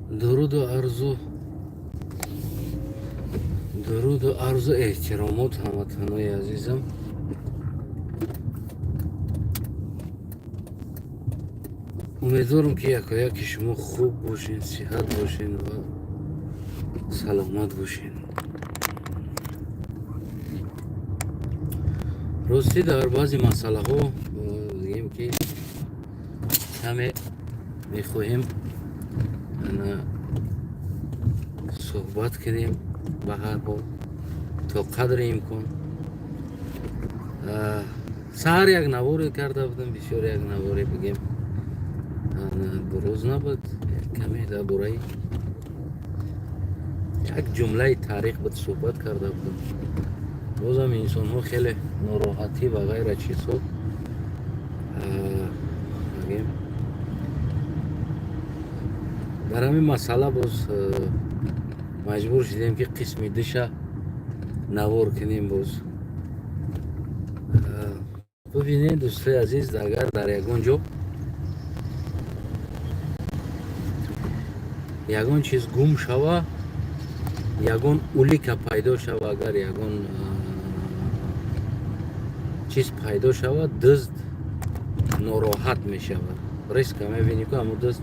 Дуруду арзу эҳтиромот, ҳамватанои азизам. Умедворам, ки якояки шумо хуб бошед, сиҳат бошед ва саломат бошед. Ростӣ, дар баъзе масъалаҳо бигем, ки каме мехоҳем суҳбат кунем. Ба ҳар ҳол, то қадри имкон. Саҳар як наворе карда будам, бисёр як наворе, бигем, дуруст набуд. Каме дар бораи як ҷумлаи таърих буд, суҳбат карда будам. Бозам инсонҳо хеле нороҳатӣ ва ғайра чизҳо, бигем, дар ҳамин масъала боз маҷбур шудем, ки қисми душа навор кунем. Боз бубинед, дӯстои азиз, агар дар ягон ҷо ягон чиз гум шава, ягон улика пайдо шава, агар ягон чиз пайдо шава, дузд нороҳат мешавад. Резко мебинӣ, ку ҳамун дузд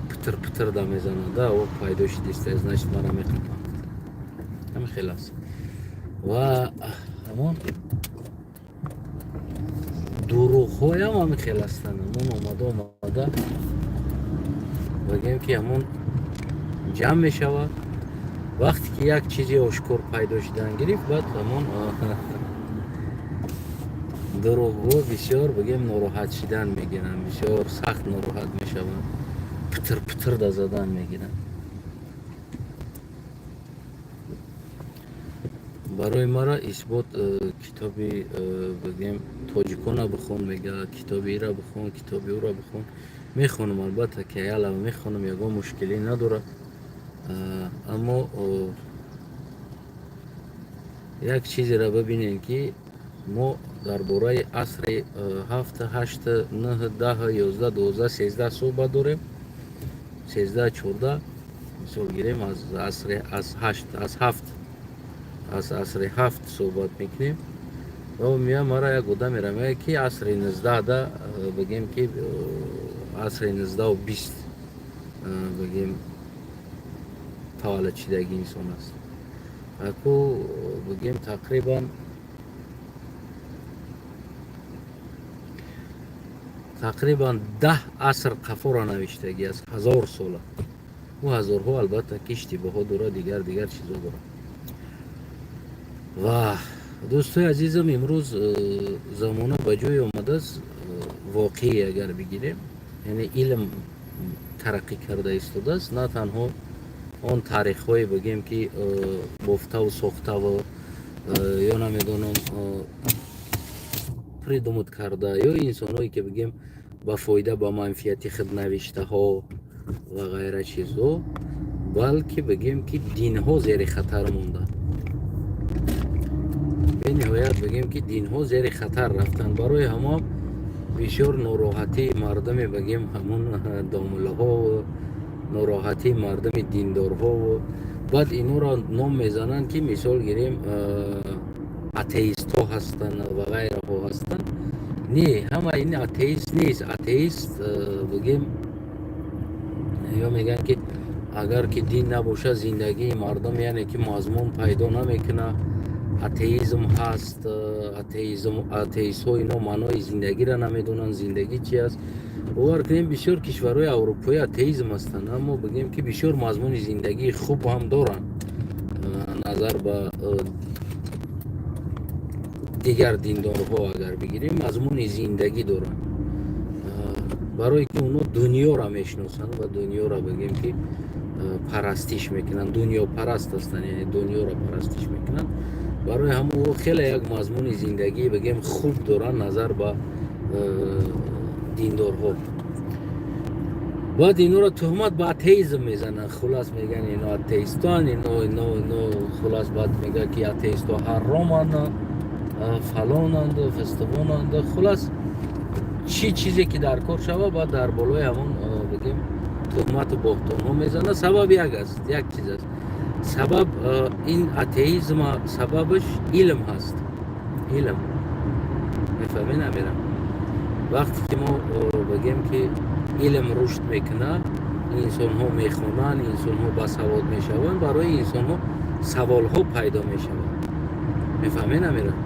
питир питир да мезанад, да о пайдо шидиста, значит, мара меқапанд. Ҳамин хел аст. Ва ҳамон дурӯғҳоям ҳамин хел ҳастанд. Ҳамон омада омада, бигем, ки ҳамон ҷамъ мешавад. Вақте ки як чизи ошкор пайдо шудан гирифт, баъд ҳамон дурӯғгӯ бисёр, бигем, нороҳат шидан мегиранд, бисёр сахт нороҳат мешаванд, питир питир да задан мегиранд. Барои мара исбот китоби, бигем, тоҷикона бихон мега, китоби ира бихон, китоби ӯра бихон. Мехонам, албатта, ки ялава мехонам, ягон мушкилӣ надорад. Аммо як чизеро бибинем, ки мо дар бораи асри ҳафт, ҳашт, нӯҳ, 10, 11, 12, 13 суҳбат дорем, 13, 14. Мисол гирем, аз асри, аз ҳашт, аз ҳафт, аз асри ҳафт суҳбат мекунем. Ва мея мара як одамеро мега, ки асри 19-да, бигем, ки асри 19-у 20, бигем, таваллуд шидаги инсон аст. Аку, бигем, тақрибан 10 аср қафоро навиштагӣ аст, 1000 сола. Ӯ ҳазорҳо, албатта, ки иштибоҳҳо дорад, дигар дигар чизо дорад. Ва, дӯстои азизам, имрӯз замона ба ҷое омадааст, воқеӣ агар бигирем, яъне илм тараққӣ карда истодааст. На танҳо он таърихҳое, бигем, ки бофтаву сохтаву ё намедонам, придумать карда, ё инсонҳое ки, бигем, ба фоида, ба манфиати худ навиштаҳо ва ғайра чизҳо, балки, бигем, ки динҳо зери хатар монданд бениҳоят. Бигем, ки динҳо зери хатар рафтанд. Барои ҳамо бисёр нороҳатии мардуме, бигем, ҳамон домуллаҳо, нороҳатии мардуми диндорҳо. Баъд инҳоро ном мезананд, ки, мисол гирем, атеистҳо ҳастанд ва ғайраҳо ҳастанд. Не, ҳама ин атеист нест. Атеист, бигем, ё мегӯянд, ки агар ки дин набошад, зиндагии мардум, яъне ки мазмун пайдо намекунад, атеизм ҳаст. Атеизм, атеистҳо ино маънои зиндагиро намедонанд, зиндагӣ чи аст. Бовар кунем, бисёр кишварҳои аврупоӣ атеизм ҳастанд, аммо, бигем, ки бисёр мазмуни зиндагии хуб ҳам доранд назар ба дигар диндорҳо. Агар бигирем, мазмуни зиндагӣ доранд, барое ки онҳо дунёро мешиносанд ва дунёро, бигем, ки парастиш мекунанд, дунёпараст ҳастанд, яъне дунёро парастиш мекунанд. Барои ҳамон хеле як мазмуни зиндагӣ, бигем, хуб доранд назар ба диндорҳо. Баъд инҳоро туҳмат ба атеизм мезананд. Хулас, мегӯянд, ино атеистан, ино. Хулас, баъд мегӯяд, ки атеистҳо ҳароманд, фалонанд, фестивонанд. Хулас, чӣ чизе ки дар кор шава, баъд дар болои ҳамон, бигем. Туҳмату боҳтонҳо мезанад. Сабаб як аст, як чиз аст. Сабаб ин атеизма, сабабаш илм ҳаст, илм. Мефаҳмӣ, намерам? Вақте ки мо бигем, ки илм рушд мекунад, инсонҳо мехонанд, инсонҳо басавод мешаванд, барои инсонҳо саволҳо пайдо мешаванд. Мефаҳмӣ, намерам?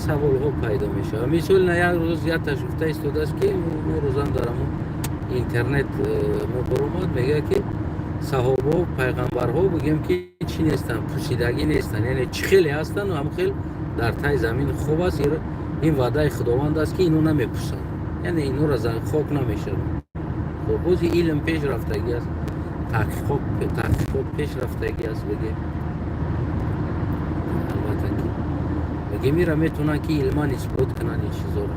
Саволҳо пайдо мешавад. Мисол, на як рӯз якташ гуфта истодааст, ки мо рӯзам дар ҳамон интернет мо баромад, мегӯяд, ки саҳобо, пайғамбарҳо, бигем, ки чӣ нестанд, пусидагӣ нестанд, яъне чӣ хеле ҳастанд, ҳам хел дар таи замин хоб аст. Ин ваъдаи Худованд аст, ки ино намепусанд, яъне инора хок намешаванд. Хоб, бози илм пеш рафтагӣ аст, таҳқиқот пеш рафтагӣ аст. Бигем, албатта, ки бигем, ира метавонанд, ки илман исбот кунанд ин чизоро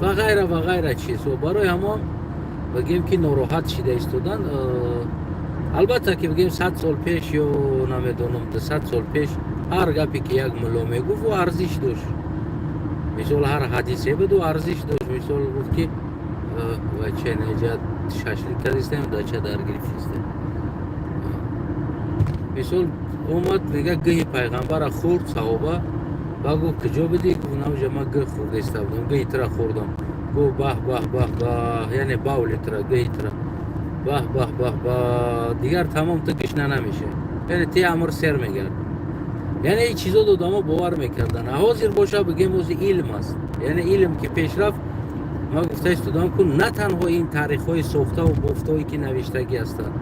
ва ғайра ва ғайра чизҳо. Барои ҳамон, бигем, ки нороҳат шида истодан. Албатта, ки бигем, 100 сол пеш ё намедонам, 200 сол пеш ҳар гапе ки як мулло мегуфт, ӯ арзиш дошт. Мисол, ҳар ҳадисе буд, ӯ арзиш дошт. Мисол, гуфт, ки вача неҷа шашлик кардистем, дача дар гирифтистем. Мисол, омад, мега, гӯҳи пайғамбара хӯрд саҳоба ва гуфт: «Куҷо будӣ?» Гуфт: «Навҷа ман гӯҳ хӯрдаиста будам, гӯҳи тира хӯрдам». Гуфт: «Баҳ, баҳ, баҳ, баҳ», яъне бавли тира, гӯҳи тира, баҳ, баҳ, баҳ, баҳ, дигар тамом, ту гишна намешавӣ, яъне ти амр сер мегард. Яъне ин чизо одамо бовар мекарданд. Ҳозир боша, бигем, ози илм аст, яъне илм ки пеш рафт, ман гуфта истодам, ку на танҳо ин таърихҳои сохтаву бофтое ки навиштагӣ ҳастанд,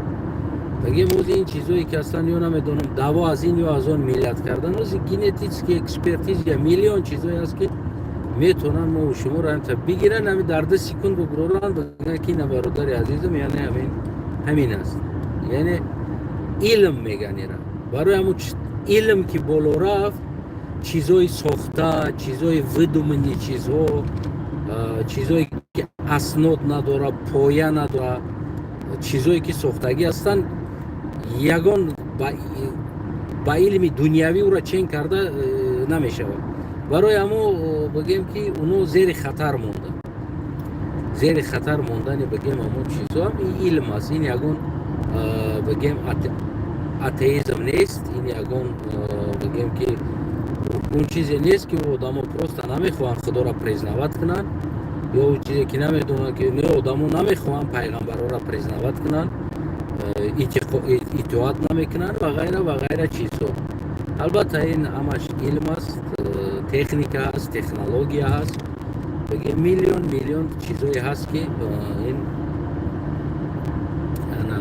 бигем, ози ин чизое ки ҳастанд, ё намедонам, даъво аз ин ё аз он миллат кардан, ози генетический экспертиза, миллион чизое аст, ки метавонанд мо шуморо ҳамта бигиранд, ҳами дар 2 секунд бубуроранд, бигӯянд, ки ина бародари азизам, яъне ҳамин аст. Яъне илм меган ира. Барои ҳамун илм ки боло рафт, чизҳои сохта, чизҳои выдуманный, чизҳо, чизҳое ки аснод надора, поя надора, чизҳое ки сохтагӣ ҳастанд, ягон ба илми дунявӣ ӯра чен карда намешавад. Барои ҳамо, бигем, ки уно зери хатар монданд. Зери хатар мондани, бигем, ҳамон чизҳо ин илм аст. Ин ягон, бигем, атеизм нест, ин ягон, бигем, ки он чизе нест, ки одамо просто намехоҳанд Худоро признавать кунанд, ё он чизе ки намедонанд, ки не, одамо намехоҳанд пайғамбарҳоро признавать кунанд, итоат намекунанд ва ғайра ва ғайра чизҳо. Албатта, ин ҳамаш илм аст, техника ҳаст, технология ҳаст, миллион миллион чизҳое ҳаст, ки ин ана.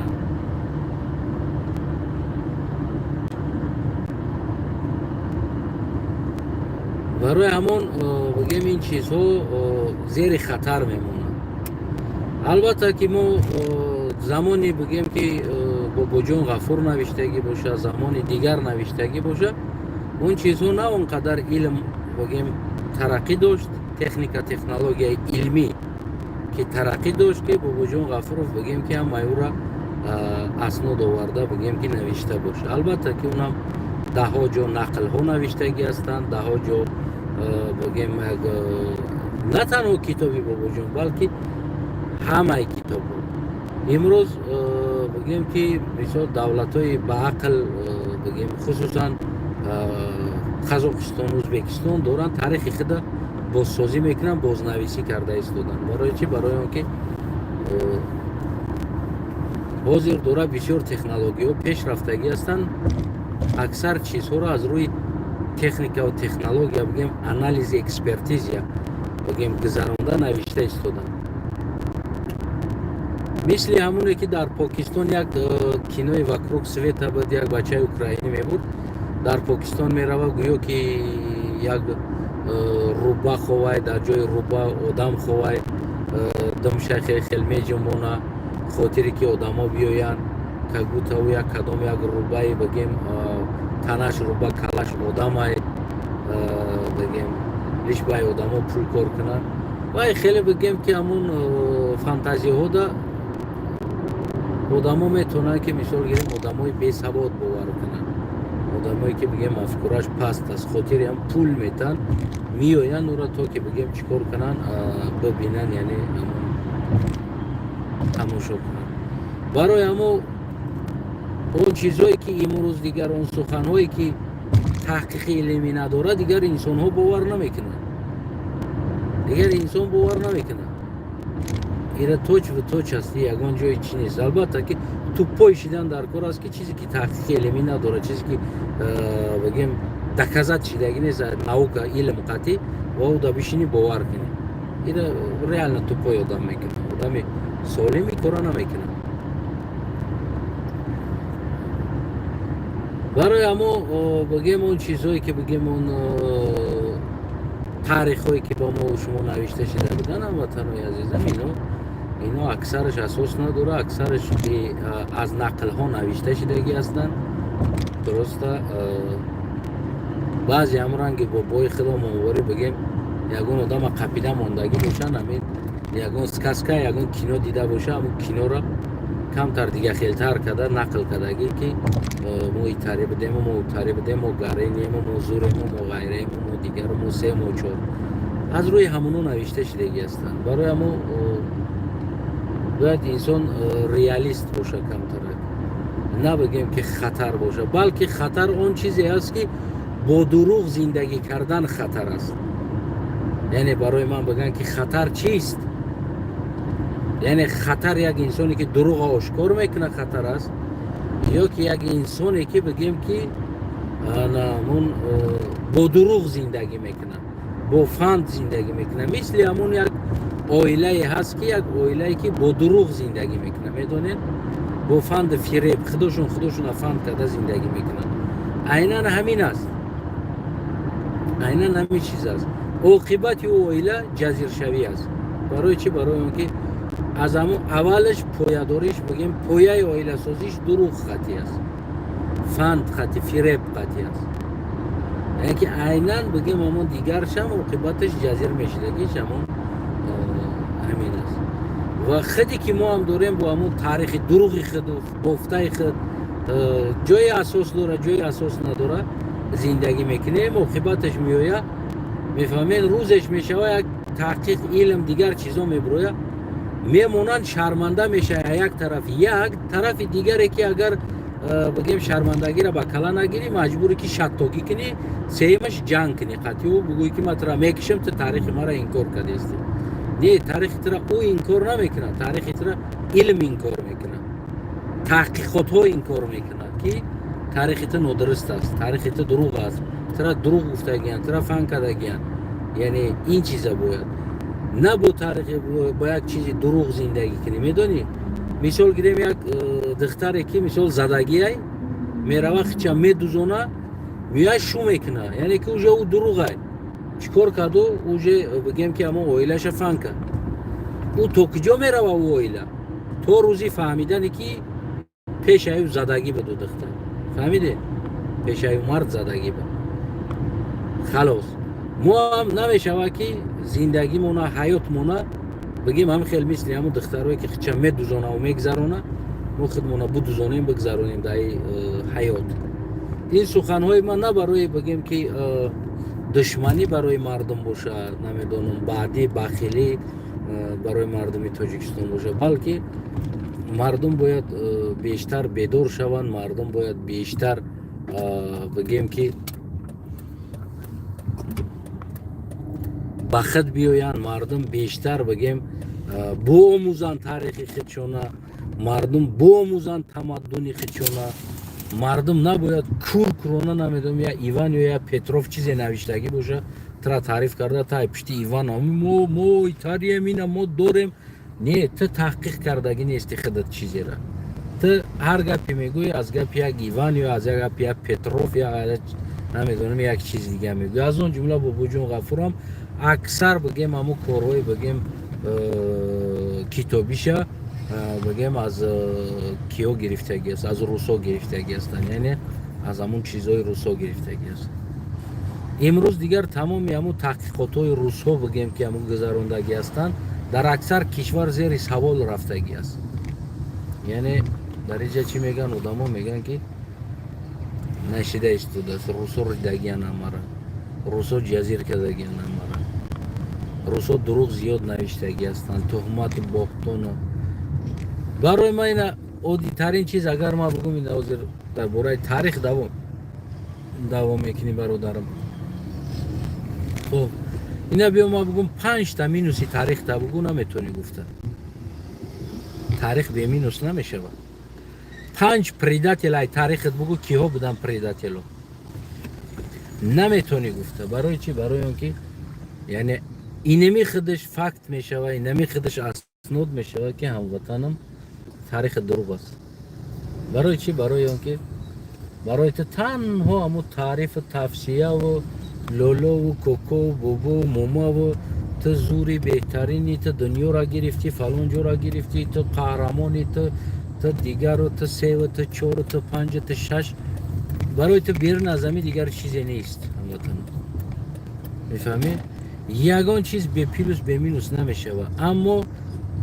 Барои ҳамон, бигем, ин чизҳо зери хатар мемонанд. Албатта, ки мо замоне, бигем, ки Бобоҷон Ғафур навиштагӣ боша, замони дигар навиштагӣ боша, он чизҳо на он қадар илм, бигем, тараққӣ дошт, техника, технологияи илмӣ ки тараққӣ дошт, ки Бобоҷон Ғафуров, бигем, ки ҳамаи ӯра аснод оварда, бигем, ки навишта боша. Албатта, ки унам даҳҳо ҷо нақлҳо навиштагӣ ҳастанд, даҳҳо ҷо, бигем, як на танҳо китоби Бобоҷон, балки ҳамаи китобҳо. Имрӯз, бигем, ки мисол, давлатҳои баақл, бигем, хусусан Қазоқистон, Ӯзбекистон доранд, таърихи худа бозсозӣ мекунанд, бознависӣ карда истоданд. Барои чӣ? Барои он ки ҳозир дора бисёр технологияҳо пешрафтагӣ ҳастанд, аксар чизҳоро аз рӯи техникаву технология, бигем, анализи, экспертизия, бигем, гузаронда навишта истоданд. Мисли ҳамоне ки дар Покистон як кинои «Вокруг света» буд, як бачаи украинӣ мебуд, дар Покистон мерава, гӯё ки як руба ховай, дар ҷои руба одам ховай, думша хел меҷунбона, хотире ки одамо биёянд, как будто ӯ як кадом як рубаи, бигем, танаш руба, калаш одамай, бигем, лиш бай одамо пул кор кунанд. Вай хеле, бигем, ки ҳамун фантазияҳода одамо метавонанд, ки мисол гирем, одамои бесавод бовар кунанд, одамое ки, бигем, мафкураш паст аст, хотири ҳам пул метан, меоянд ӯро, то ки, бигем, чӣ кор кунанд, бибинанд, яъне тамошо кунанд. Барои ҳамо он чизҳое, ки имрӯз дигар он суханҳое, ки таҳқиқи илмӣ надорад, дигар инсонҳо бовар намекунанд, дигар инсон бовар намекунад. Ира точь-в-точь аст, ягон ҷои чи нест. Албатта, ки тупой шидан дар кор аст, ки чизе, ки таҳқиқи илмӣ надорад, чизе, ки бигем, доказать шидагӣ нест наука, илм қатъӣ, ва ӯ да бишинӣ, бовар кунӣ, ира реально тупой одам мекунад. Одами солим ин кора намекунад. Барои ҳамо, бигем, он чизҳое, ки, бигем, он таърихҳое, ки ба мо шумо навишта шида буданд, ҳамватанои азизам, ино аксараш асос надорад, аксараш ки аз нақлҳо навишта шидагӣ ҳастанд. Просто баъзе ҳам ранги бобои худо момворӣ, бигем, ягон одама қапида мондагӣ бошанд, ҳамин ягон сказка, ягон кино дида боша, ҳамун киноро камтар дигахелтар карда нақл кардагӣ, ки мо итаре будему, мо утаре будем, мо гаренему, мо зурему, мо ғайрему, мо дигару, мо се, мо чор, аз рӯи ҳамуно навишта шидагӣ ҳастанд. Барои ҳамо бояд инсон реалист боша камтарак, на бигем, ки хатар боша, балки хатар он чизе аст, ки бо дурӯғ зиндагӣ кардан хатар аст. Яъне барои ман бигӯянд, ки хатар чист, яъне хатар як инсоне, ки дурӯғ ошкор мекунад, хатар аст, ё ки як инсоне, ки, бигем, ки ҳамун бо дурӯғ зиндагӣ мекунад, бо фанд зиндагӣ мекунад. Мисли ҳамун як оилае ҳаст, ки як оилае, ки бо дурӯғ зиндагӣ мекунад, медонед, бо фанду фиреб худошон худошона фанд карда зиндагӣ мекунанд. Айнан ҳамин аст, айнан ҳамин чиз аст. Оқибати ӯ оила ҷазиршавӣ аст. Барои чӣ? Барои он ки аз ҳамун аввалаш поядориш, бигем, пояи оиласозиш дурӯғ хатӣ аст, фанд хати, фиреб қатӣ аст. Яъне ки айнан, бигем, ҳамон дигаршам оқибаташ ҷазир мешидагиш ҳамон ҳамин аст. Ва худе ки мо ҳам дорем, бо ҳамон таърихи дурӯғи худу бофтаи худ, ҷои асос дорад, ҷои асос надорад, зиндагӣ мекунем. Оқибаташ меояд, мефаҳмед, рӯзеш мешава, як таҳқиқ, илм, дигар чизо мебирояд, мемонанд, шарманда мешавад як тараф. Як тарафи дигаре, ки агар, бигем, шармандагиро ба кала нагирӣ, маҷбуре, ки шаттогӣ кунӣ, сеюмаш ҷанг кунӣ қатъи ӯ, бигӯӣ, ки ман тура мекушам, ту таърихи маро инкор кардастӣ. Не, таърихи тура ӯ инкор намекунад, таърихи тура илм инкор мекунад, таҳқиқотҳо инкор мекунад, ки таърихи ту нодуруст аст, таърихи ту дурӯғ аст, тура дурӯғ гуфтагиянд, тура фан кардагиянд. Яъне ин чиза бояд на бо таърихи, бо як чизи дурӯғ зиндагӣ кунӣ. Медонӣ, мисол гирем, як духтаре, ки, мисол, задагиай, мерава, хича медузона, меояд, шу мекуна, яъне ки уже ӯ дурӯғай. Чӣ кор карду? Уже, бигем, ки ҳамон оилаша фан кард. Ӯ то куҷо мерава? Ӯ оила то рӯзи фаҳмидане, ки пешаю задагӣ буду духтар, фаҳмиде, пешаю мард задагӣ буд, халос. Мо ҳам намешавад, ки зиндагимона, ҳаётмона, бигем, ҳам хел мисли ҳамун духтарое, ки хича медузонаву мегзарона, мо худмона будузонем, бигзаронем дар ҳаёт. Ин суханҳои ман на барои, бигем, ки душманӣ барои мардум бошад, намедонам, баъдӣ бахилӣ барои мардуми Тоҷикистон бошад, балки мардум бояд бештар бедор шаванд, мардум бояд бештар, бигем, ки ба худ биёянд, мардум бештар, бигем, буомӯзанд таърихи худшона, мардум буомӯзанд тамаддуни худшона. Мардум набояд кур-курона, намедонам, я Иван ё я Петров чизе навиштагӣ боша, тра таъриф карда, тай пишти Иван, мо итарием, ина мо дорем. Не, ту таҳқиқ кардагӣ нести худат чизера. Ту ҳар гапе мегӯӣ, аз гапи як Иван ё аз як гапи як Петров, я намедонам, як чизи дига мегӯӣ. Аз он ҷумла Бобоҷон Ғафурам аксар, бигем, ҳамун корҳои, бигем, китобиша, бигем, аз киё гирифтагӣ аст? Аз русо гирифтагӣ ҳастанд, яъне аз ҳамун чизҳои русо гирифтагӣ аст. Имрӯз дигар тамоми ҳамун таҳқиқотҳои русҳо, бигем, ки ҳамун гузарондагӣ ҳастанд, дар аксар кишвар зери савол рафтагӣ аст. Яъне дар инҷа чӣ мегӯянд одамо? Мегӯянд, ки нашида истодааст, русо ридагиян амара, русо ҷазир кардагиян амара, русо дурӯғ зиёд навиштагӣ ҳастанд, туҳмату боҳтону. Барои ман ина Оддитарин чиз, агар ман бугум, ин ҳозир дар бораи таърих давом мекунӣ, бародарам. Хуб, ина биё, ман бугум, панҷта минуси таърихта бугу, наметавонӣ гуфта. Таърих беминус намешавад. Панҷ предатель ай таърихат бугу, киҳо буданд предатело, наметавонӣ гуфта. Барои чӣ? Барои он ки, яъне, инами худаш факт мешава, инами худаш аснод мешава, ки, ҳамватанам, таърихи дурӯғ аст. Барои чӣ? Барои он ки барои ту танҳо ҳамун таърифу тавсияву лолову кокову бобову момаву ту зури беҳтарини, ту дунёро гирифтӣ, фалон ҷоро гирифтӣ, ту қаҳрамони, ту дигару, ту севу, ту чору, ту панҷу, ту шаш. Барои ту берун аз ҳамин дигар чизе нест, ҳамватан, мефаҳмӣ? Ягон чиз бе плюс, бе минус намешавад, аммо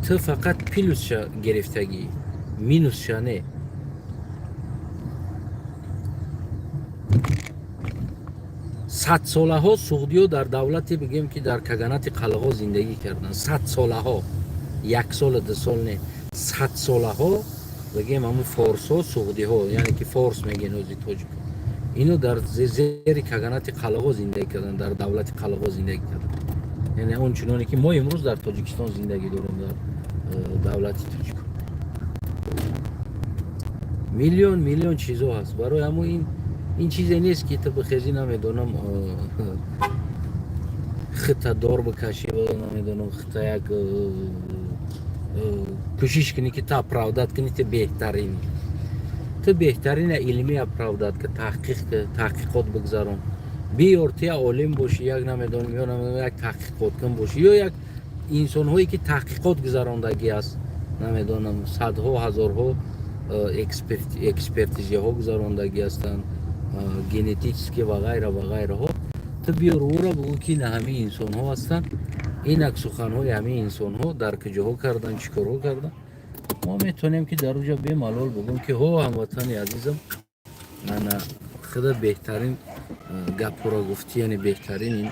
ту фақат плюсша гирифтагӣ, минусша не. Садсолаҳо суғдиё дар давлате, бигем, ки дар каганати қалғо зиндагӣ карданд. Садсолаҳо, як солу ду сол не, садсолаҳо, бигем, ҳамун форсҳо, суғдиҳо, яъне ки форс мегӯен ози тоҷико, ино дар зери каганати қалғо зиндагӣ карданд, дар давлати қалғо зиндагӣ карданд, яъне он чуноне ки мо имрӯз дар Тоҷикистон зиндагӣ дорем, дар давлати тоҷико. Миллион миллион чизо ҳаст. Барои ҳамун ин чизе нест, ки ту бихезӣ, намедонам, хита дор бикашӣ, намедонам, хита як кӯшиш кунӣ, ки ту оправдать кунӣ, ту беҳтарини. Ту беҳтарина илмӣ оправдать ки, таҳқиқ, таҳқиқот бигзарон, биёр. Ту як олим бошӣ, як, намедонам, ё намедонам, як таҳқиқоткун бошӣ, ё як инсонҳое ки таҳқиқот гузарондагӣ аст, намедонам, садҳо, ҳазорҳо экспертизияҳо гузарондагӣ ҳастанд, генетически ва ғайра ва ғайраҳо. Ту биёр ӯро, бугӯ, ки на, ҳамин инсонҳо ҳастанд, инак суханҳои ҳамин инсонҳо дар куҷоҳо карданд, чӣ корҳо карданд. Мо метавонем, ки дар уҷа бемалол бугӯм, ки ҳо, ҳамватани азизам, ана худа беҳтарин гапҳоро гуфтӣ, яъне беҳтарин ин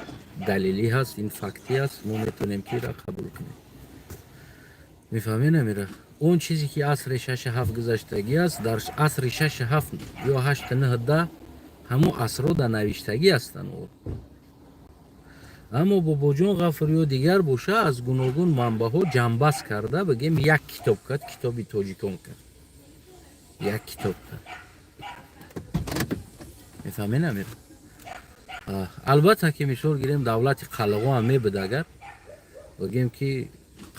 далелӣ ҳаст, ин фактӣ аст, мо метавонем, ки ира қабул кунем. Мефаҳмед, намира? Он чизе ки асри шашу ҳафт гузаштагӣ аст, дар асри шашу ҳафт ё ҳашту нӯҳ, 10, ҳамун асрҳо дар навиштагӣ ҳастанд. Аммо Бобоҷон Ғафур ё дигар боша, аз гуногун манбаъҳо ҷамъбаст карда, бигем, як китоб кард, китоби тоҷикон кард, як китоб кард. Мефаҳмед, намир? Албатта, ки мисол гирем, давлати қалғо ҳам мебуд. Агар бигем, ки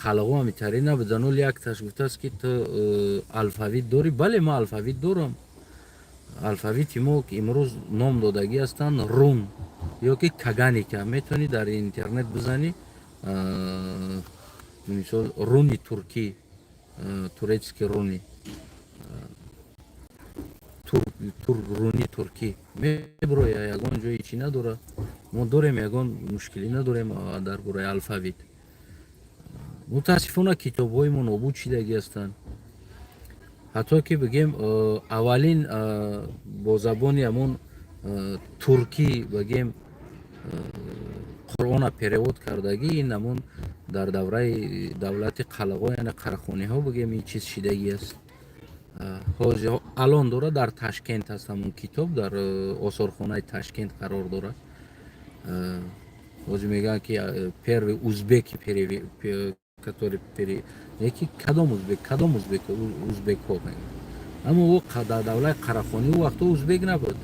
қалғо ҳам итари набуд, нол якташ гуфтааст, ки ту алфавит дорӣ. Бале, ман алфавит дорам. Алфавити мо, ки имрӯз ном додагӣ ҳастанд рун ё ки каганика, метавонӣ дар интернет бизанӣ, мисол, руни туркӣ, турецкий руни, руни туркӣ меброя. Ягон ҷои чӣ надорад, мо дорем, ягон мушкилӣ надорем дар бораи алфавит. Мутаассифона, китобҳои мо нобуд шидагӣ ҳастанд. Ҳатто ки бигем, аввалин бо забони ҳамон туркӣ, бигем, Қуръона перевод кардагӣ, ин ҳамон дар давраи давлати қалғо, яъне қарахониҳо, бигем, ин чиз шидагӣ аст. Ҳозир алон дорад, дар Ташкент аст ҳамон китоб, дар осорхонаи Ташкент қарор дорад. Ҳозир мегӯянд, ки первый узбеки, который яки кадом узбек, кадом узбек, узбекҳо мегӯянд, аммо ӯ дар давлати қарахонӣ, ӯ вақто узбек набуд.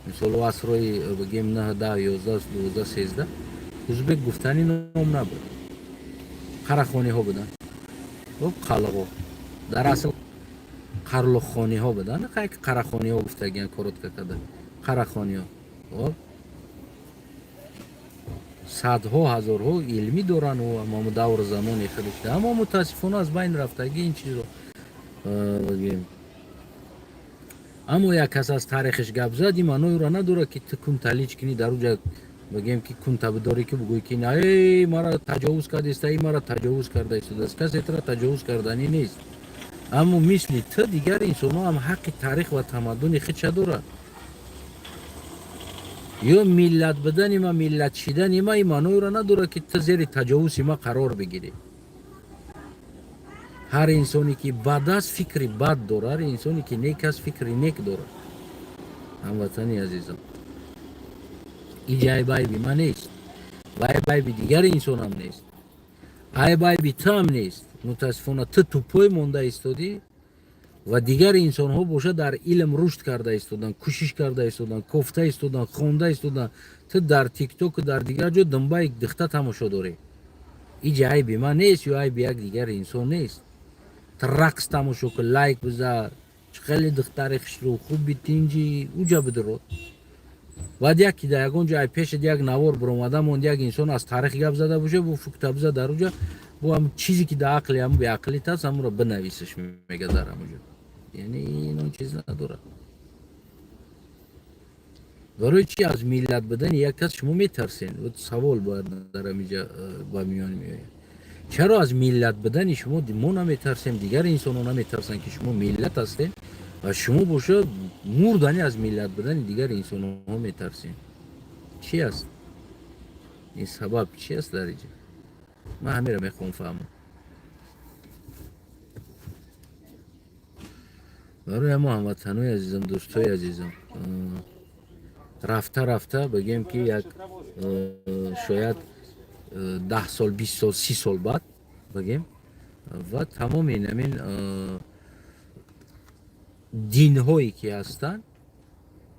Мисол, ӯ асрҳои, бигем, 9, 10, 11, 12, 13 узбек гуфтани ном набуд, қарахониҳо буданд. Хуб, қалғо дар асл қарлухониҳо буданд, қарахониҳо гуфтагиан, коротко карда қарахониҳо. Хуб, садҳо, ҳазорҳо илмӣ доранд ҳамамо давру замони худаш, аммо мутаассифона аз байн рафтагӣ ин чизро, бигем. Аммо як кас аз таърихаш гап зад, ин маъноеро надорад, ки ту кунталич кунӣ дар уҷа, бигем, ки кунта бидорӣ, ки бугӯӣ, ки на, эй, мара таҷовуз кардеста, эй, мара таҷовуз карда истодааст. Касе тура таҷовуз карданӣ нест, аммо мисли ту дигар инсонҳо ҳам ҳаққи таърих ва тамаддуни худша дорад. Ё миллат будани ма, миллат шидани ма ин маъноеро надорад, ки ту зери таҷовузи ма қарор бигирӣ. Ҳар инсоне, ки бад аст, фикри бад дорад, ҳар инсоне, ки нек аст, фикри нек дорад. Ҳамватани азизам, иҷа айб айби ман нест ва айб айби дигари инсонам нест, айб айби туам нест. Мутаассифона, ту тупой монда истодӣ ва дигар инсонҳо бошад, дар илм рушд карда истоданд, кӯшиш карда истоданд, кофта истоданд, хонда истоданд. Ту дар Тиктоку дар дигар ҷо думбаи дихта тамошо дорӣ. Иҷа айби ман нест ё айби як дигар инсон нест. Ту рақс тамошо кун, лайк биза, хеле духтари хушрӯ, хуби, тинҷи уҷа бидиро. Баъд яке дар ягон ҷо ай пешат як навор биромада монд, як инсон аз таърих гап зада боша, бо фукта биза дар уҷа, бо ҳам чизе, ки дар ақли ҳамн беақлит аст, ҳамонро бинависаш, мега дар ҳамуҷо. Яъне ин он чиз надорад. Барои чи аз миллат будани як кас шумо метарсен? Савол бояд дар ҳамиҷа ба миён меояд: чаро аз миллат будани шумо мо наметарсем, дигар инсонҳо наметарсанд, ки шумо миллат ҳастем, ва шумо боша, мурдани аз миллат будани дигар инсонҳо метарсем? Чи аст ин сабаб, чи аст дар иҷа? Ман ҳамеро мехоҳам фаҳмам. Барои ҳамо, ҳамватанои азизам, дӯстои азизам, рафта рафта бигем, ки як шояд 10 сол, 20 сол, 30 сол баъд бигем, ва тамоми намин динҳое, ки ҳастанд,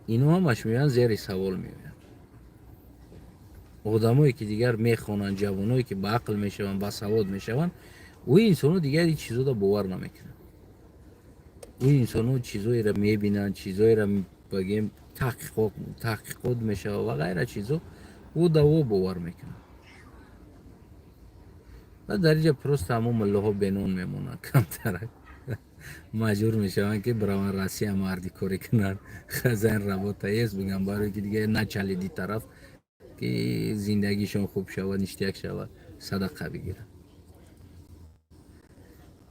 ино ҳамаш меоянд, зери савол меоянд. Одамое, ки дигар мехонанд, ҷавоное, ки ба ақл мешаванд, басавод мешаванд, ӯ инсонҳо дигар ин чизода бовар намекунанд. Ӯ инсонҳо чизоеро мебинанд, чизоеро бигем, таҳқиқот мешавад ва ғайра чизо, ӯ даво бовар мекунад. Ва дар инҷа просто ҳамон муллоҳо бенон мемонанд, камтарак маҷбур мешаванд, ки бираванд Россия, мардикорӣ кунанд. Хозяин работа есть, бигам, барое ки дига началиди тараф, ки зиндагишон хуб шавад, ништяк шавад, садақа бигиранд.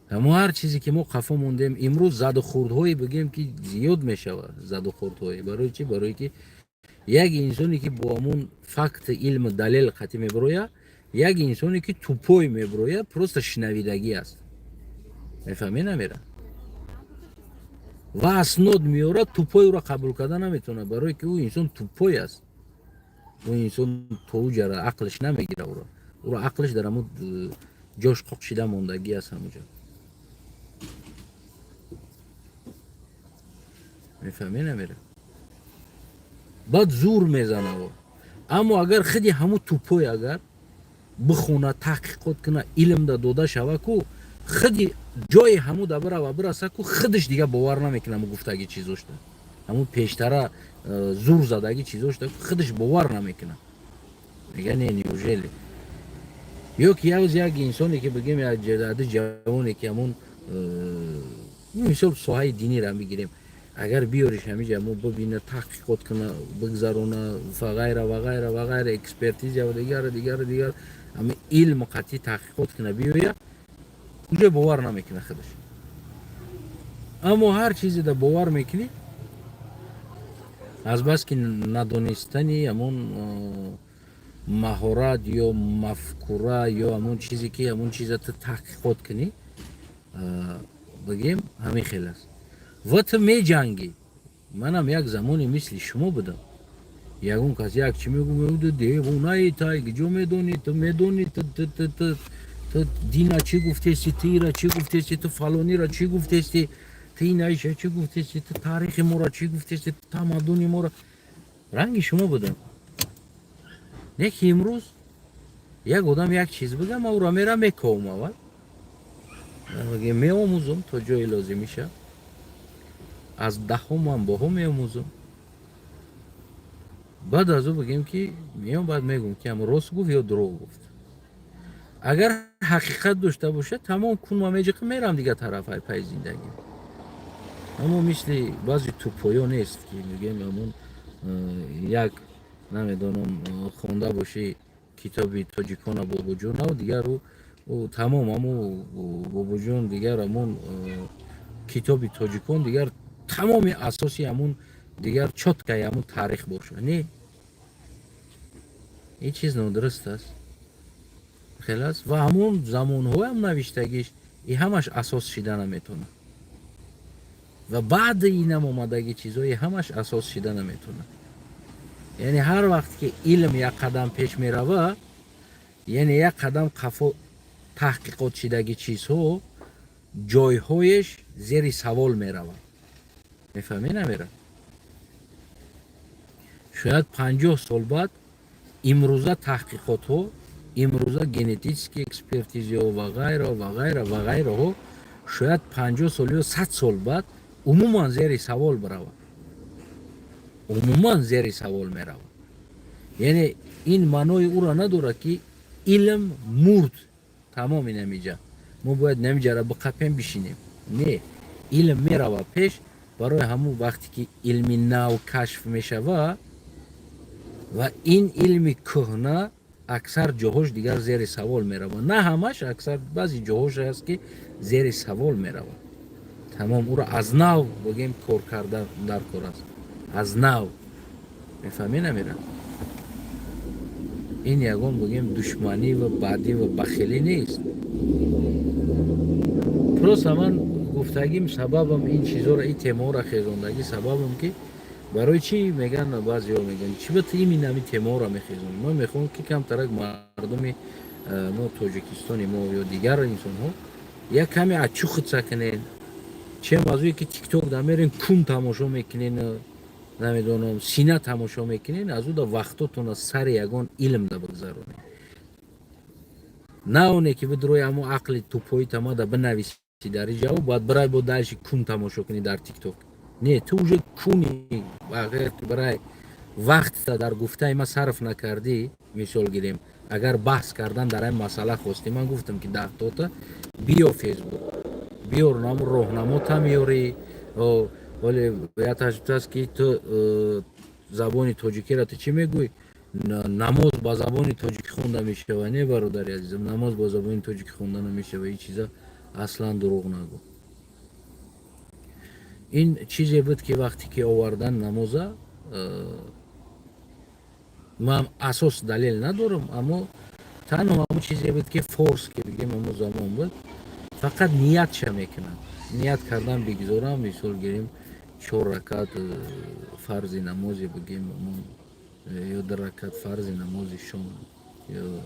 Аммо ҳар чизе, ки мо қафо мондем, имрӯз задухӯрдҳое, бигем, ки зиёд мешавад. Задухӯрдҳое барои чӣ? Барое ки як инсоне, ки бо ҳамон факти, илму далел қатъӣ мебирояд, як инсоне, ки тупой мебирояд, просто шинавидагӣ аст, мефаҳмӣ, намера ва аснод меорад, тупой ӯро қабул карда наметавонад, барое ки ӯ инсон тупой аст. Ӯ инсон то ӯ ҷара ақлш намегира ӯро ақлш дар ҳамун ҷош қоқшида мондагӣ аст ҳамуҷо, мефаҳмӣ, намера, баъд зур мезана. Аммо агар худи ҳамун тупой агар бихона, таҳқиқот куна, илмда дода шава ку, худи ҷои ҳамун да бирава, бираса ку, худаш дигар бовар намекунад. Ҳамун гуфтагӣ чизошта, ҳамун пештара зур задагӣ чизошта худаш бовар намекунад, мега: «Не, неужели?» Ё ки яз як инсоне, ки бигем, яди ҷавоне, ки ҳамун мисол соҳаи диниро бигирем, агар биёриш ҳамиҷа, мо бибина, таҳқиқот куна, бигзарона ва ғайра ва ғайра ва ғайра, экспертиза ва дигар дигар дигар, ҳами илм қатъӣ таҳқиқот куна, биёя, уҷа бовар намекунад худаш. Аммо ҳар чизе да бовар мекунӣ, азбаски надонистани ҳамон маҳорат ё мафкура ё ҳамон чизе, ки ҳамон чиза ту таҳқиқот кунӣ, бигем, ҳамин хел аст ва ту меҷангӣ. Манам як замоне мисли шумо будам. Ягон кас як чи мегӯ: «Девонаи, тай куҷо медонӣ? Ту медонӣ, ту дина чӣ гуфтести, ту ира чӣ гуфтести, ту фалонира чӣ гуфтести, ту инаиша чӣ гуфтести, ту таърихи моро чӣ гуфтести, ту тамаддуни моро?» Ранги шумо будам. Не ки имрӯз як одам як чиз бигам, ман ӯро мерам, мековам, аввал меомӯзам то ҷои лозимиша, аз даҳҳо манбоҳо меомӯзам. Баъд аз ӯ, бигем, ки меом, баъд мегӯм, ки ам рост гуфт ё дурӯғ гуфт. Агар ҳақиқат дошта бошад, тамом кун, ма меҷиқи, мерам дигар тараф, ай пай зиндагӣ. Аммо мисли баъзе тупоё нест, ки мегӯем, ҳамон як намедонам, хонда бошӣ китоби тоҷикона, бобоҷонав, дигар ӯ тамом, ҳаму бобоҷон, дигар ҳамон китоби тоҷикон, дигар тамоми асоси ҳамун, дигар чёткий ҳамун таърих бошад. Не, ин чиз нодуруст аст, хел аст. Ва ҳамун замонҳоям навиштагиш И ҳамаш асос шида наметавонад. Ва баъди инам омадаги чизҳои ҳамаш асос шида наметавонад. Яъне ҳар вақт ки илм як қадам пеш мерава, яъне як қадам қафо таҳқиқот шидаги чизҳо ҷойҳоеш зери савол меравад. Мефаҳмӣ, намера? Шояд 50 сол баъд имрӯза таҳқиқотҳо, имрӯза генетический экспертизаҳо ва ғайра, ва ғайра, ва ғайраҳо шояд 50 сол ё 100 сол баъд умуман зери савол биравад, умуман зери савол меравад. Яъне ин маънои ӯро надорад, ки илм мурд, тамом, инамиҷа мо бояд намиҷара биқапем, бишинем. Не, илм меравад пеш. Барои ҳамун вақте ки илми нав кашф мешавад ва ин илми кӯҳна аксар ҷоҳош дигар зери савол меравад. На ҳамаш, аксар, баъзе ҷоҳош аст, ки зери савол меравад. Тамом, ӯро аз нав бигем кор кардан дар кор аст, аз нав. Мефаҳмӣ, намера? Ин ягон бигем душманӣ ва бадӣ ва бахилӣ нест. Просто ман гуфтагим, сабабам ин чизоро, ин темаҳоро хезондагӣ сабабам, ки барои чӣ меган, баъзеҳо мегӯянд: «Чӣ ба ту имин ҳамин темаҳоро мехезонӣ?» Ман мехоҳам, ки камтарак мардуми мо, Тоҷикистони мо ё дигар инсонҳо як каме очухаться кунен. Чем аз ое ки ТикТок да мерен, кун тамошо мекунен, намедонам, сина тамошо мекунен, аз ӯ да вақтотона сари ягон илм да бигзаронед, на оне ки бидрои ҳамо ақли тупои тамада бинависи дар ин ҷавоб, баъд бирай бо дальше кун тамошо кунӣ дар ТикТок. Не, ту уже куни барай вақтта дар гуфтаи ма сарф накардӣ. Мисол гирем, агар баҳс кардан дар ин масъала хостӣ, ман гуфтам, ки 10 тота биё, Фейсбук биёр, наму роҳнамота меёрӣ. Вале як аст, ки ту забони тоҷикиро, ту чӣ мегӯӣ? Намоз ба забони тоҷикӣ хонда мешава? Не, бародари азизам, намоз ба забони тоҷикӣ хонда намешава. Ин чиза аслан дурӯғ нагӯ. Ин чизе буд, ки вақте ки овардан намоза, ман асос далел надорам, аммо танҳо ҳамон чизе буд, ки форс ки бигем, ҳамон замон буд, фақат ниятша мекунад. Ният кардан бигзорам, мисол гирем, чор ракат фарзи намози бигем ё ду ракат фарзи намози шом ё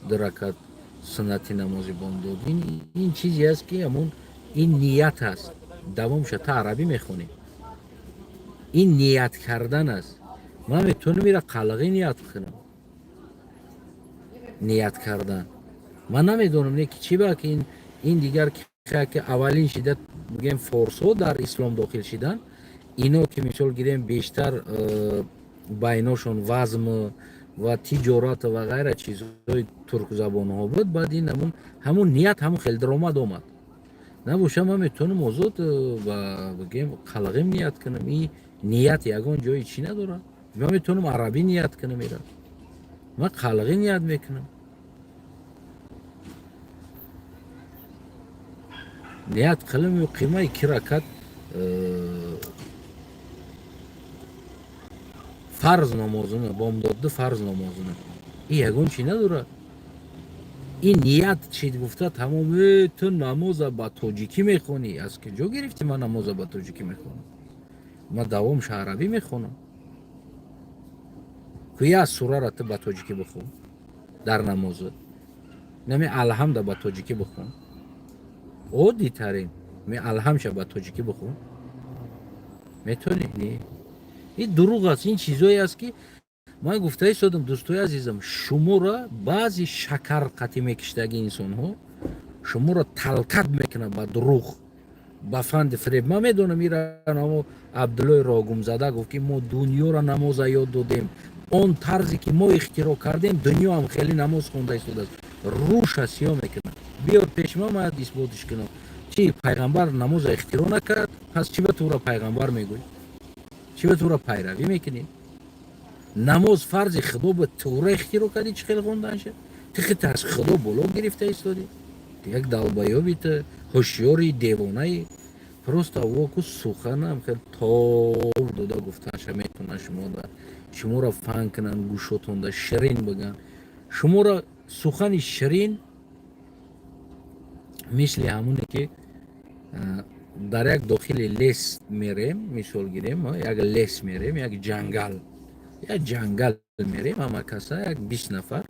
ду ракат суннати намози бомдод. Ин чизе аст, ки ҳамон ин ният аст. Давомша та арабӣ мехонем. Ин ният кардан аст. Ман метавонам ира қалғӣ ният кунам. Ният кардан ман намедонам, не ки чӣ ба ки ин дигар ки аввалин шида бигем форсҳо дар ислом дохил шидан, ино ки мисол гирем бештар байношон вазм ва тиҷорат ва ғайра чизҳои туркзабонҳо буд. Баъд ин ҳамун ният ҳамун хел даромад омад. Набоша, ман метавонам озод ба бигем қалғим ният кунам. И ният ягон ҷои чӣ надорад. Ман метавонам арабӣ ният кунам, ира ман қалғӣ ният мекунам. Ният қилим, қимаи ки ракат фарз намозуна, бомдодду фарз намозуна, и ягон чӣ надорад. Ин ният чид гуфта тамом. Ту намоза ба тоҷикӣ мехонӣ, аз куҷо гирифтӣ? Ман намоза ба тоҷикӣ мехонам? Ман давомша арабӣ мехонам. Куя сурара ту ба тоҷикӣ бихон дар намоза? Нами алҳамда ба тоҷикӣ бихон, оддитарин ми алҳамша ба тоҷикӣ бихон, метавонӣ? Не, ин дурӯғ аст. Ин чизое аст, ки ман гуфта истодам. Дӯстои азизам, шуморо баъзе шакар қатӣ мекиштаги инсонҳо шуморо талкат мекунад ба дурӯғ, ба фанди фиреб. Ман медонам, иранамо Абдуллои Рогумзада гуфт, ки мо дунёро намоза ёд додем, он тарзе ки мо ихтироъ кардем, дунё ҳам хеле намоз хонда истодааст. Рӯша сиёҳ мекунад. Биёр пеш ман, ман исботиш кунам. Чи, пайғамбар намоза ихтироъ накард? Пас чӣ ба тура пайғамбар мегӯӣ? Чӣ ба тура пайравӣ мекунӣ? Намоз фарзи худо ба тура ихтироъ кардӣ? Чӣ хел хонданша? Ту хита аз худо боло гирифта истодӣ. Як долбоёби ту, ҳушёри девонаи. Просто воку суханам хел тоб дода гуфтанша метавонад шумода, шуморо фан кунанд, гӯшотонда ширин бигӯянд, шуморо сухани ширин. Мисли ҳамоне ки дар як дохили лес мерем, мисол гирем, як лес мерем, як ҷангал мерем, ҳама каса як 20 нафар.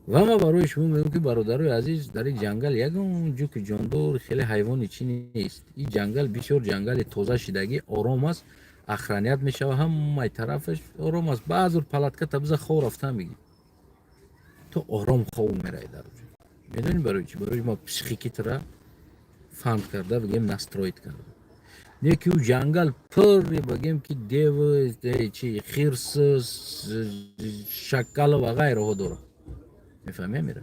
Ва ман барои шумо мегӯям, ки, бародарои азиз, дар ин ҷангал ягон ҷуки ҷондор, хеле ҳайвони чӣ нест. Ин ҷангал бисёр ҷангали тоза шидагӣ, ором аст, охранять мешава, ҳамаи тарафаш ором аст. Баъзур палатката биза, хов рафтан бигӣ, ту ором хов меравӣ дар оҷо. Медонӣ барои чӣ? Барои ма психикитра фанд карда, бигем, настроить карда. Не ки ӯ ҷангал пурри, бигем, ки дев, чи, хирс, шакал ва ғайраҳо дорад. Мефаҳми, амира?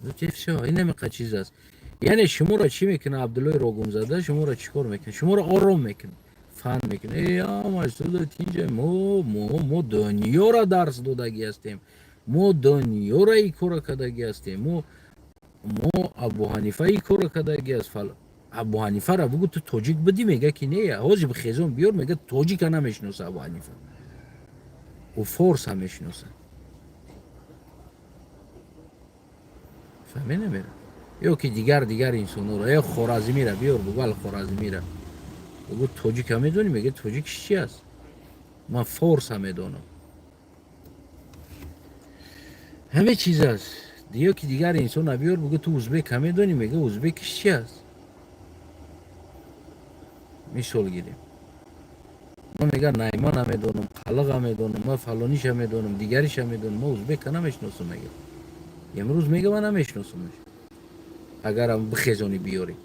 Всё, ин намиқа чиз аст. Яъне шуморо чӣ мекунад Абдуллои Рогумзада? Шуморо чӣ кор мекунад? Шуморо ором мекунад, фанд мекунад. Э, ҳамаш суда тинҷа. Мо дунёра дарс додагӣ ҳастем, мо дунёра и кора кардагӣ ҳастем, мо Абу Ҳанифа и кора кардагӣ аст. Абу Ҳанифара бугӯ, ту тоҷик будӣ? Мега, ки не. Ҳозир хезон биёр, мега, тоҷика намешиноса Абу Ҳанифа, ӯ форса мешиноса. Фаҳме намера? Ё ки дигар инсонҳоро, ё Хоразмира биёр, бугӯ, ал Хоразмира бугӯ, тоҷика медонӣ? Мега, тоҷик чи аст, ман форса медонам. Ҳаме чиз аст. Ё ки дигар инсона биёр, бугӯ, ту узбека медонӣ? Мега, узбекиш чи аст? Мисол гирем, ман мега, найма намедонам, қалыға медонам, ман фалониша медонам, дигариша медонам, ман узбека намешиносам, мега. Имрӯз мега, ман намешиносамаш, агарам бихезонӣ, биёрӣ.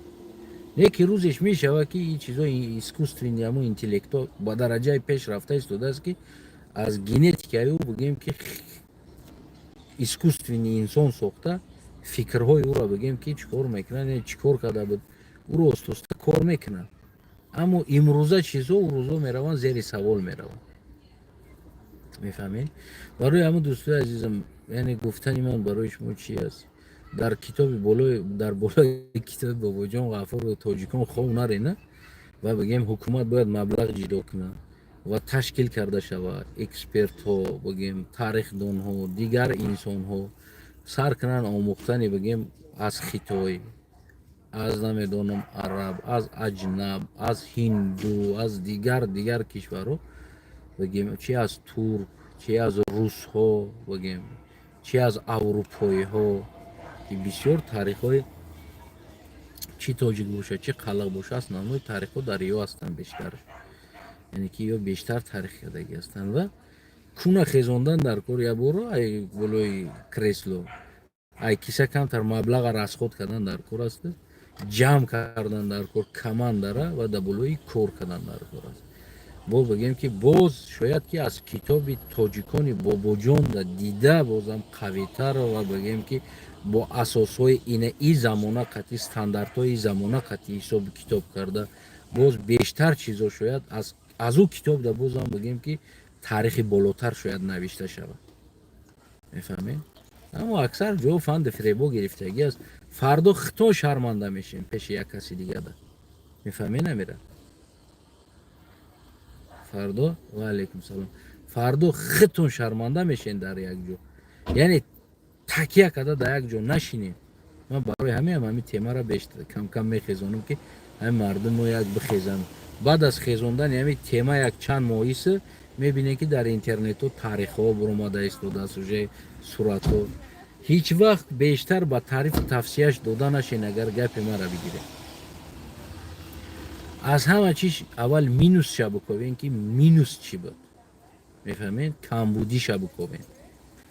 Не ки рӯзеш мешава, ки ин чизои искусственный, ҳамун интеллектҳо ба дараҷаи пеш рафта истодааст, ки аз генетикаи ӯ, бигем, ки искусственный инсон сохта, фикрҳои ӯро, бигем, ки чӣ кор мекунад, чӣ кор карда буд, ӯро оста-оста кор мекунад. Аммо имрӯза чизҳо рӯзо мераванд, зери савол мераванд. Мефаҳмед? Барои ҳамун, дӯстои азизам, яъне гуфтани ман барои шумо чи аст? Дар китоби болои, дар болои китоби Бобоҷон Ғафуров тоҷикон хов нарена. Ва, бигем, ҳукумат бояд маблағ ҷидо кунад ва ташкил карда шавад, экспертҳо, бигем, тарихдонҳо, дигар инсонҳо сар кунанд омӯхтани, бигем, аз Хитой, аз, намедонам, араб, аз аҷнаб, аз ҳинду, аз дигар кишварҳо, бигем, чи аз турк, чи аз русҳо, бигем, чи аз аврупоиҳо, ки бисёр таърихҳои, чӣ тоҷик бошад, чӣ қалақ бошад, основной таърихҳо дар ё ҳастанд бештар, яъне ки ё бештар таърих кардагӣ ҳастанд. Ва куна хезондан дар кор якборо ай болои кресло, ай киса камтар маблаға расход кардан дар кор аст, ҷамъ кардан дар кор командара ва дар болои кор кардан дар кор аст. Бо бигем, ки боз шояд ки аз китоби тоҷикони Бобоҷонда дида бозам қавитар ва, бигем, ки бо асосҳои ина и замона қатъи, стандартҳои замона қатъи ҳисоби китоб карда, боз бештар чизо шояд аз ӯ китоб да бозам, бигем, ки таърихи болотар шояд навишта шавад. Мефаҳмед? Аммо аксар ҷо фанди фиребо гирифтагӣ аст. Фардо хито шарманда мешем пеши як каси дигада. Мефаҳмед, намира? Фардо, ва алайкум салом, фардо хитон шарманда мешен дар як ҷо. Яъне такя карда дар як ҷо нашинем. Ман барои ҳамеам ҳамин темаро бештар камкам мехезонам, ки ҳамин мардумо як бихезанд. Баъд аз хезондани ҳамин тема як чанд моҳиса мебинем, ки дар интернетҳо таърихҳо буромада истодааст, уже суратҳо. Ҳеҷ вақт бештар ба таърифу тавсияш дода нашен. Агар гапи мара бигирем, аз ҳама чиз аввал минусша биковем, ки минус чӣ буд. Мефаҳмед? Камбудиша биковем,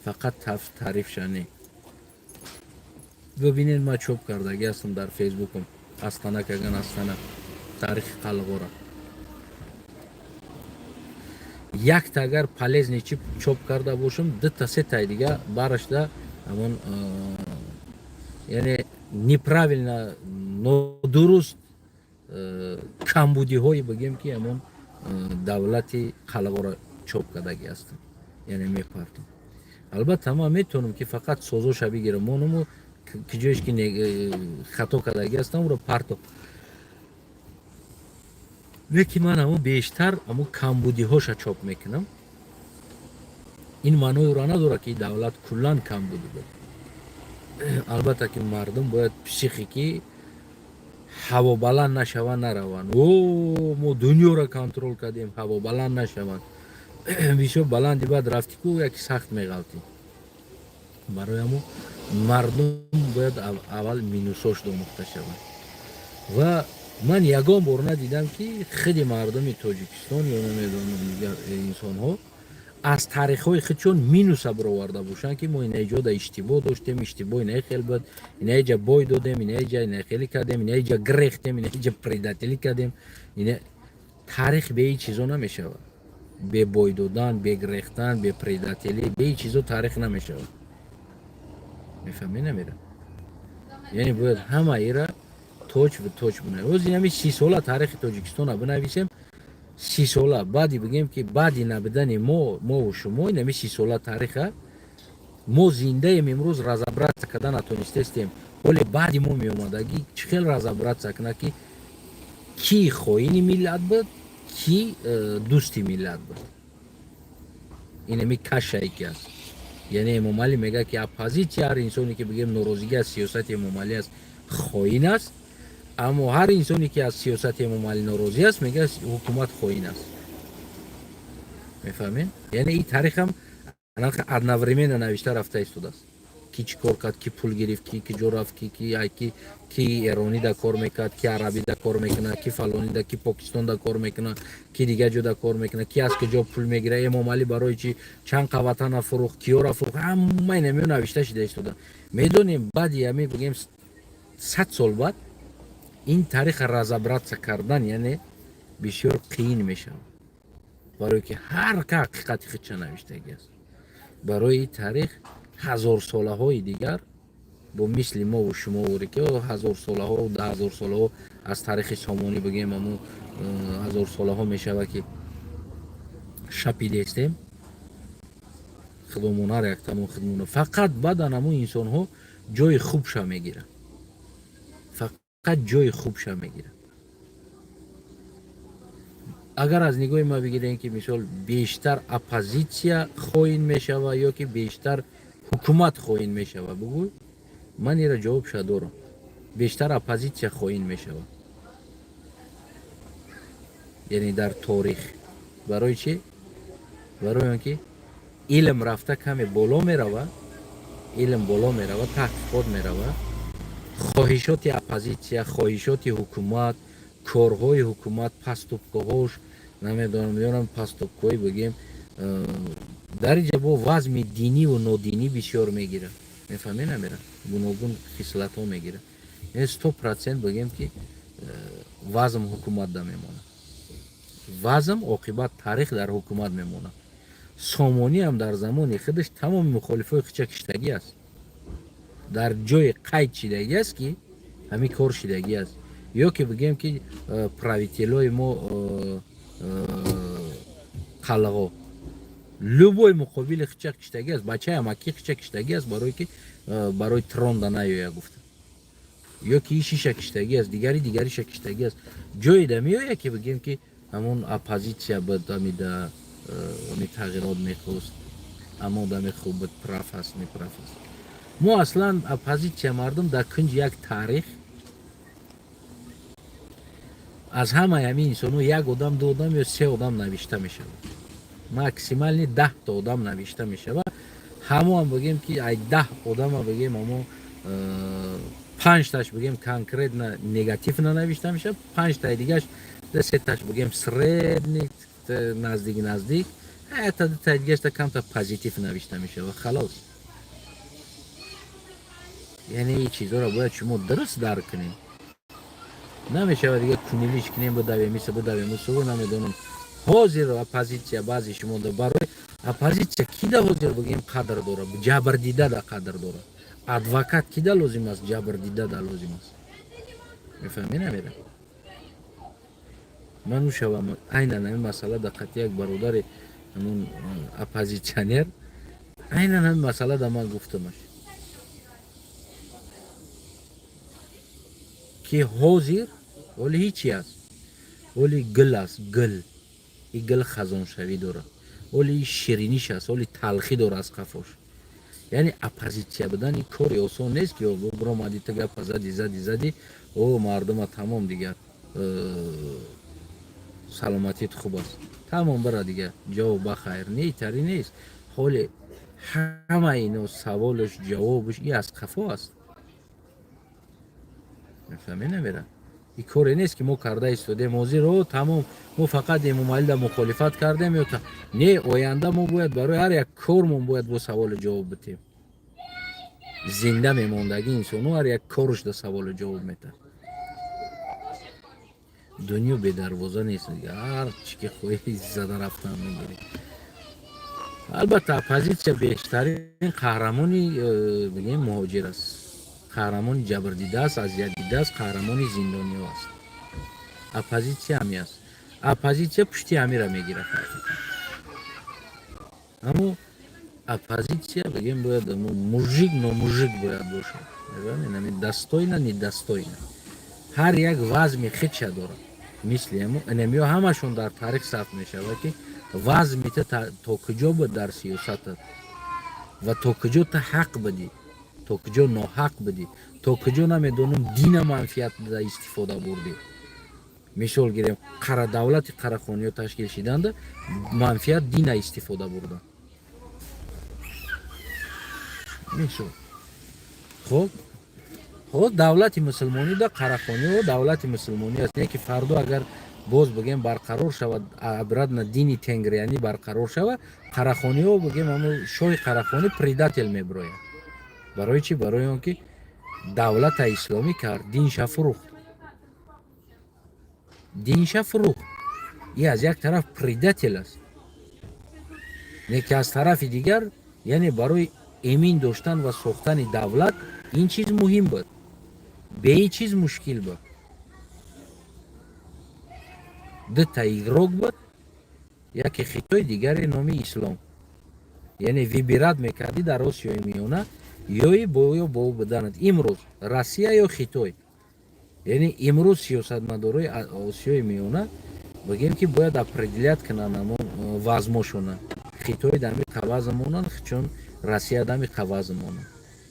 фақат таърифша не. Бибинед, ман чоп кардагӣ ҳастам дар Фейсбукам, Астана каган, Астана таърихи қалғора. Якта агар полезный чи чоп карда бошам, дута сетаи дига барашда ҳамон, яъне неправильно, нодуруст, камбудиҳое, бигем, ки ҳамон давлати қалғора чоп кардагӣ ҳастам, яъне мепартам. Албатта, ман метавонам, ки фақат созоша бигирам, монуму ки ҷоеш ки хато кардагӣ ҳастам, ӯро парто. Лекин ман ҳамон бештар ҳамон камбудиҳоша чоп мекунам. Ин маъноеро надорад, ки давлат куллан камбудӣ буд. Албатта, ки мардум бояд психикӣ ҳавобаланд нашаванд, нараванд: «О, мо дунёро контроль кардем». Ҳавобаланд нашаванд. Бисёр баланди баъд рафтӣ ку, яки сахт меғалтӣ. Барои ҳамо мардум бояд аввал минусош домӯхта шавад. Ва ман ягон бор надидам, ки худи мардуми Тоҷикистон ё намедонам, дигар инсонҳо аз таърихҳои худшон минуса бароварда бошанд, ки мо инаиҷода иштибоҳ доштем, иштибоҳ инаи хел буд, инаиҷа бой додем, инаиҷа инаи кардем, инаиҷа гирехтем, инаиҷа предателӣ кардем. Таърих бе ин чизо намешавад. Бе бой додан, бе гирехтан, бе предателӣ, бе ин чизо таърих намешавад. Мефаҳмӣ, намера? Яъне бояд ҳама ира точь в точь бинависем. Оз инами 30 сола таърихи Тоҷикистона бинависем, 30 сола баъди, бигем, ки баъди набудани мо, мову шумо, инами 30 сола таъриха мо зиндаем, имрӯз разобраться карда натонистестем. Ҳоле баъди мо меомадагӣ чӣ хел разобраться кунад, ки ки хоини миллат буд, ки дӯсти миллат буд? Инами кашае ки аст. Яъне Эмомалӣ мегӯяд, ки оппозитсия, ҳар инсоне ки, бигем, норозигӣ аз сиёсати Эмомалӣ аст, хоин аст, аммо ҳар инсоне ки аз сиёсати Эмомалӣ норозӣ аст, мегӯяд, ҳукумат хоин аст. Мефаҳмед? Яъне ин таърихам одновременно навишта рафта истодааст: ки чӣ кор кард, ки пул гирифт, ки киҷо рафт, ки эронида кор мекард, ки арабида кор мекунад, ки фалонида, ки Покистонда кор мекунад, ки дигар ҷода кор мекунад, ки аз куҷо пул мегирад, Эмомалӣ барои чи чанд қа ватана фурӯхт, киёра фурӯхт. Ҳама инамиё навишта шида истода. Медонем, баъди ҳами, бигем, 100 сол баъд ин таъриха разобраться кардан, яъне, бисёр қиин мешавад, барое ки ҳар ка ҳақиқати худша навиштагӣ аст. Барои таърих ҳазорсолаҳои дигар бо мисли мову шумо, ки ҳазорсолаҳо, 10 000 солаҳо аз таърихи Сомонӣ, бигем, аму ҳазорсолаҳо мешавад, ки шапидестем худомонар яктамо худмона. Фақат баъдан аму инсонҳо ҷои хубша мегиранд, фақат ҷои хубша мегиранд. Агар аз нигоҳи ма бигирем, ки мисол бештар оппозитсия хоин мешава ё ки бештар ҳукумат хоин мешава, бугӯй, ман ира ҷавобша дорам: бештар оппозитсия хоин мешава, яъне дар торих. Барои чӣ? Барои он ки илм рафта каме боло мерава, илм боло мерава, таҳқиқот мерава, хоҳишоти оппозитсия, хоҳишоти ҳукумат, корҳои ҳукумат, поступкаҳош, намедонам, ёнам поступкҳои, бигем, дар инҷа бо вазми диниву нодинӣ бисёр мегирад. Мефаҳме, намера? Гуногун хислатҳо мегирад. Яъне 100%, бигем, ки вазм ҳукуматда мемонад, вазм, оқибат, таърих дар ҳукумат мемонад. Сомонӣ ҳам дар замони худаш тамоми мухолифои худша киштагӣ аст, дар ҷои қайд шидагӣ аст, ки ҳамин кор шидагӣ аст. Ё ки бигем, ки правителои мо, қалғо, любой муқобили хича киштагӣ аст, бачаи амакӣ хича киштагӣ аст, барое ки барои трон да наёя гуфта, ё ки ишиша киштагӣ аст, дигари дигариша киштагӣ аст. Ҷоеда меояд, ки бигем, ки ҳамон оппозитсия буд, амида ами тағйирот мехост, аммо одами хуб буд, прав аст, неправ аст. Мо аслан оппозитсия, мардум дар кунҷи як таърих аз ҳамаи ҳамин инсонҳо як одам, ду одам ё се одам навишта мешавад, максимально 10 та одам навишта мешавад. Ҳамоам, бигем, ки ай 10 одама, бигем, амо панҷташ, бигем, конкретно негативно навишта мешавад, панҷтаи дигаш, сеташ, бигем, средний, наздик наздик, ҳата дутаи дигашта камтар позитив навишта мешавад, халос. Яъне ин чизҳоро бояд шумо дуруст дарк кунед. Намешавад дига кунилиш кунем, будавемиса, будавемису, намедонам. Ҳозир оппозитсия, баъзе шумо барои оппозитсия кида ҳозир, бигем, қадр дора? Ҷабрдида да қадр дора. Адвокат кида лозим аст? Ҷабрдида да лозим аст. Мефаҳмӣ, намера? Ман ушавам, айнан ҳамин масъала да қати як бародари ҳамун оппозитсионер, айнан ҳамин масъала да ман гуфтамаш, ки ҳозир ҳоли ҳичи аст, ҳоли гил аст, гил. И гил хазоншавӣ дорад. Оли шириниш аст, оли талхӣ дора аз қафош. Яъне оппозитсия будан ин кори осон нест, ки биромадӣ, ту гапа зади, зади, зади, о, мардума тамом, дигар саломатит хуб аст, тамом, бара дигар, ҷавоб ба хайр. Не, тари нест. Ҳоле ҳама ино саволаш, ҷавобаш и аз қафо аст, мефаҳме? Намера, и коре нест, ки мо карда истодем ҳозир, о, тамом, мо фақат Эмомалида мухолифат кардем ё не. Оянда мо бояд барои ҳар як кормон бояд бо саволу ҷавоб битем. Зинда мемондагӣ инсону ҳар як корш да саволу ҷавоб метад. Дунё бедарвоза нест, ҳар чӣ ки хоҳӣ, зада рафтан мегирӣ. Албатта, оппозитсия бештарин қаҳрамони бигем муҳоҷир аст, қаҳрамони ҷабрдида аст, азиятдида аст, қаҳрамони зиндониҳо аст. Оппозитсия ҳами аст, оппозитсия пушти ҳамира мегирад. Аммо оппозитсия, бигем, бояд мужик, но мужик бояд бошад, достойно, недостойно. Ҳар як вазми худша дорад. Мисли инамиё ҳамашон дар таърих сабт мешавад, ки вазми ту то куҷо буд дар сиёсатат ва то куҷо ту ҳақ будӣ, то куҷо ноҳақ будӣ, то куҷо, намедонам, дина манфиат да истифода бурдӣ. Мисол гирем, қара давлати Қарахониё ташкил шиданда, манфиат дина истифода бурданд, мисол. Хуб, хуб, давлати мусулмонӣ да Қарахониё давлати мусулмонӣ аст, не ки фардо агар боз, бигем, барқарор шавад, обратно дини тенгрианӣ барқарор шавад, Қарахониҳо, бигем, ҳамо шоҳи Қарахонӣ предатель мебирояд. Барои чӣ? Барои он ки давлата исломӣ кард, динша фурӯхт, динша фурӯхт. И аз як тараф предатель аст, не ки аз тарафи дигар, яъне барои эмин доштан ва сохтани давлат ин чиз муҳим буд, бе ин чиз мушкил буд. Дута игрок буд: яке Хитой, дигаре номи ислом. Яъне выбирать мекардӣ дар Осиёи Миёна: ёи бо ё бо буданат. Имрӯз Россия ё Хитой. Яъне имрӯз сиёсатмадорои Осиёи Миёна, бигем, ки бояд определять кунанд ҳамон вазмошона: Хитой дами қаваза монанд, чун Россия дами қаваза монанд.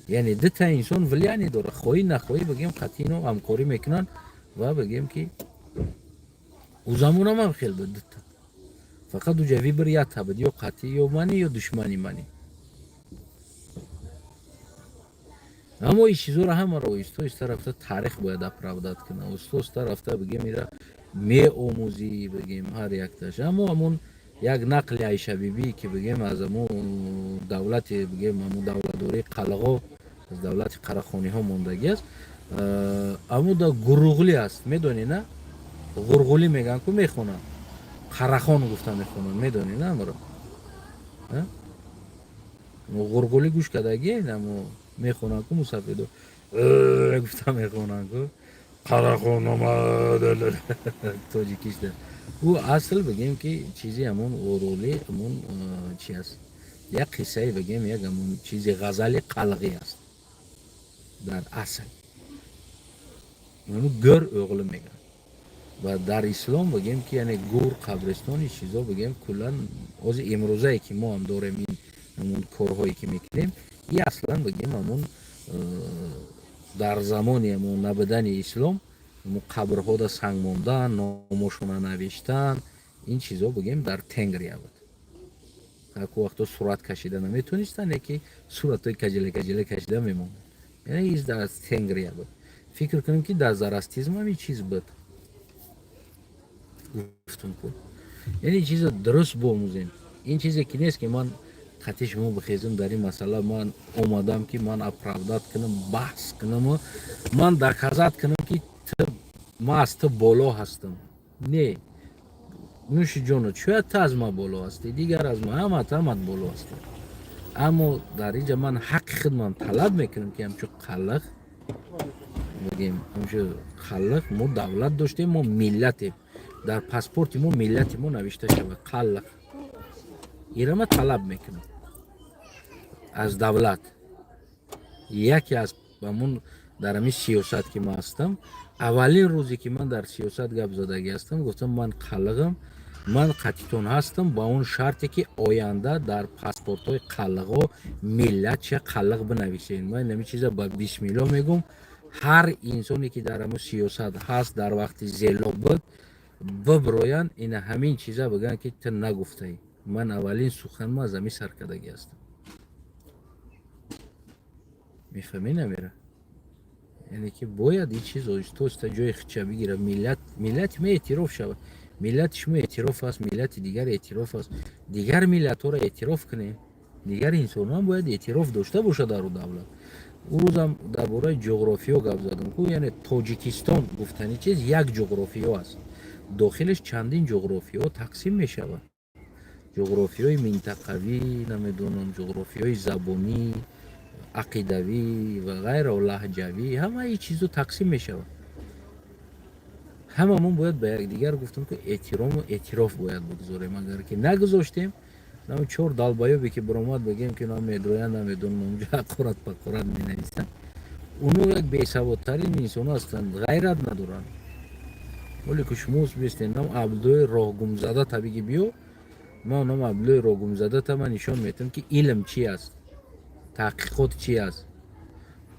Яъне дута инсон влияние дорад, хоҳӣ нахоҳӣ, бигем, қатъи ино ҳамкорӣ мекунанд. Ва бигем, ки ӯ замонам ҳам хел буд, дута фақат уҷа выбор якта буд: ё қатъӣ ё манӣ, ё душмани манӣ. Аммо ин чизоро ҳамаро оҳиста оҳиста рафта таърих бояд оправдать кунад. Оҳиста оҳиста рафта, бигем, ира меомӯзӣ, бигем, ҳар якташ. Аммо ҳамон як нақли Айшабибӣ, ки, бигем, аз ҳамон давлати, бигем, ҳамон давлатдории Қалғо, аз давлати Қарахониҳо мондагӣ аст. Аммо да Гуруғлӣ аст, медонӣ на? Ғурғулӣ мегӯянд ку, мехонанд, Қарахон гуфта мехонанд, медонӣ на амро? Ғурғулӣ гӯш кардагӣ? Намо мехонанд ку, мусафидо гуфта мехонанд ку, Қарахон омад тоҷикишда. Ӯ асл, бигем, ки чизи ҳамон Ғурғулӣ, ҳамон чи аст, як қиссаи, бигем, як ҳамон чизи ғазали қалғӣ аст. Дар асл гӯр оғлӣ мегӯянд ва дар ислом, бигем, ки яъне гур, қабристони чизо, бигем, куллан ҳозир имрӯзае ки мо ҳам дорем, ин ҳамон корҳое ки мекунем, и аслан, бигем, ҳамон дар замони ҳамон набудани ислом, ҳамон қабрҳода санг мондан, номошона навиштан, ин чизо, бигем, дар Тенгрия буд. Ҳаку вақто сурат кашида наметонистанд, яки суратҳои каҷила каҷила кашида мемонданд. Яъне из дар Тенгрия буд. Фикр кунем, ки дар зарастизм ҳам ин чиз буд. Гуфтум ку, яъне чизо дуруст боомӯзем. Ин чизе ки нест, ки ман қатъи шумо бихезам дар ин масъала. Ман омадам, ки ман оправдать кунам, баҳс кунаму ман доказать кунам, ки ман аз ту боло ҳастам. Не, нӯши ҷоно, шояд ту аз ман боло ҳастӣ, дигар аз ман, ҳамат, ҳамат боло ҳастӣ. Аммо дар инҷа ман ҳаққи худман талаб мекунам, ки ҳамчун қаллиқ, бигем, ҳамчун қаллиқ мо давлат доштем, мо миллатем, дар паспорти мо миллати мо навишта шавад қаллиқ. Ира ман талаб мекунам аз давлат. Яке аз ҳамун дар ҳамин сиёсат ки ман ҳастам, аввалин рӯзе ки ман дар сиёсат гап задагӣ ҳастам, гуфтам: ман қаллиғам. Ман қатитон ҳастам ба он шарте, ки оянда дар паспортҳои қаллиғо миллатша қаллиқ бинависед. Ман ҳамин чиза ба бисмилло мегӯм. Ҳар инсоне, ки дар ҳамун сиёсат ҳаст, дар вақти зело буд, биброянд, ина ҳамин чиза бигӯянд, ки ту нагуфтаӣ. Ман аввалин суханма аз ҳамин саркардагӣ ҳастам. Мефаҳмӣ, намера? Яъне ки бояд ин чиз оҳиста оҳиста ҷои худша бигирад. Миллат, миллати мо эътироф шавад. Миллати шумо эътироф аст, миллати дигар эътироф аст. Дигар миллатҳоро эътироф кунем. Дигар инсонҳо бояд эътироф дошта бошад дар давлат. Ӯ рӯзам дар бораи ҷуғрофиё гап задам ку. Яъне Тоҷикистон гуфтани чиз як ҷуғрофиё аст, дохилаш чандин ҷуғрофиё тақсим мешавад: ҷуғрофиёи минтақавӣ, намедонам, ҷуғрофиёи забонӣ, ақидавӣ ва ғайра, лаҳҷавӣ. Ҳамаи чизо тақсим мешавад. Ҳамамон бояд ба якдигар, гуфтам ки, эҳтирому эътироф бояд бигузорем. Агар ки нагузоштем, нам чор долбоёбе ки биромад, бигем ки нам медроянд, намедонам, онҷо ҳақорат пақорат менависанд, уно як бесаводтарин инсоно ҳастанд, ғайрат надоранд. Оле ки шумо бистен, нам Абдуллои роҳгумзада табиги биё, ман нам Абдуллои роҳгумзада та ман нишон метавам, ки илм чи аст, таҳқиқот чи аст.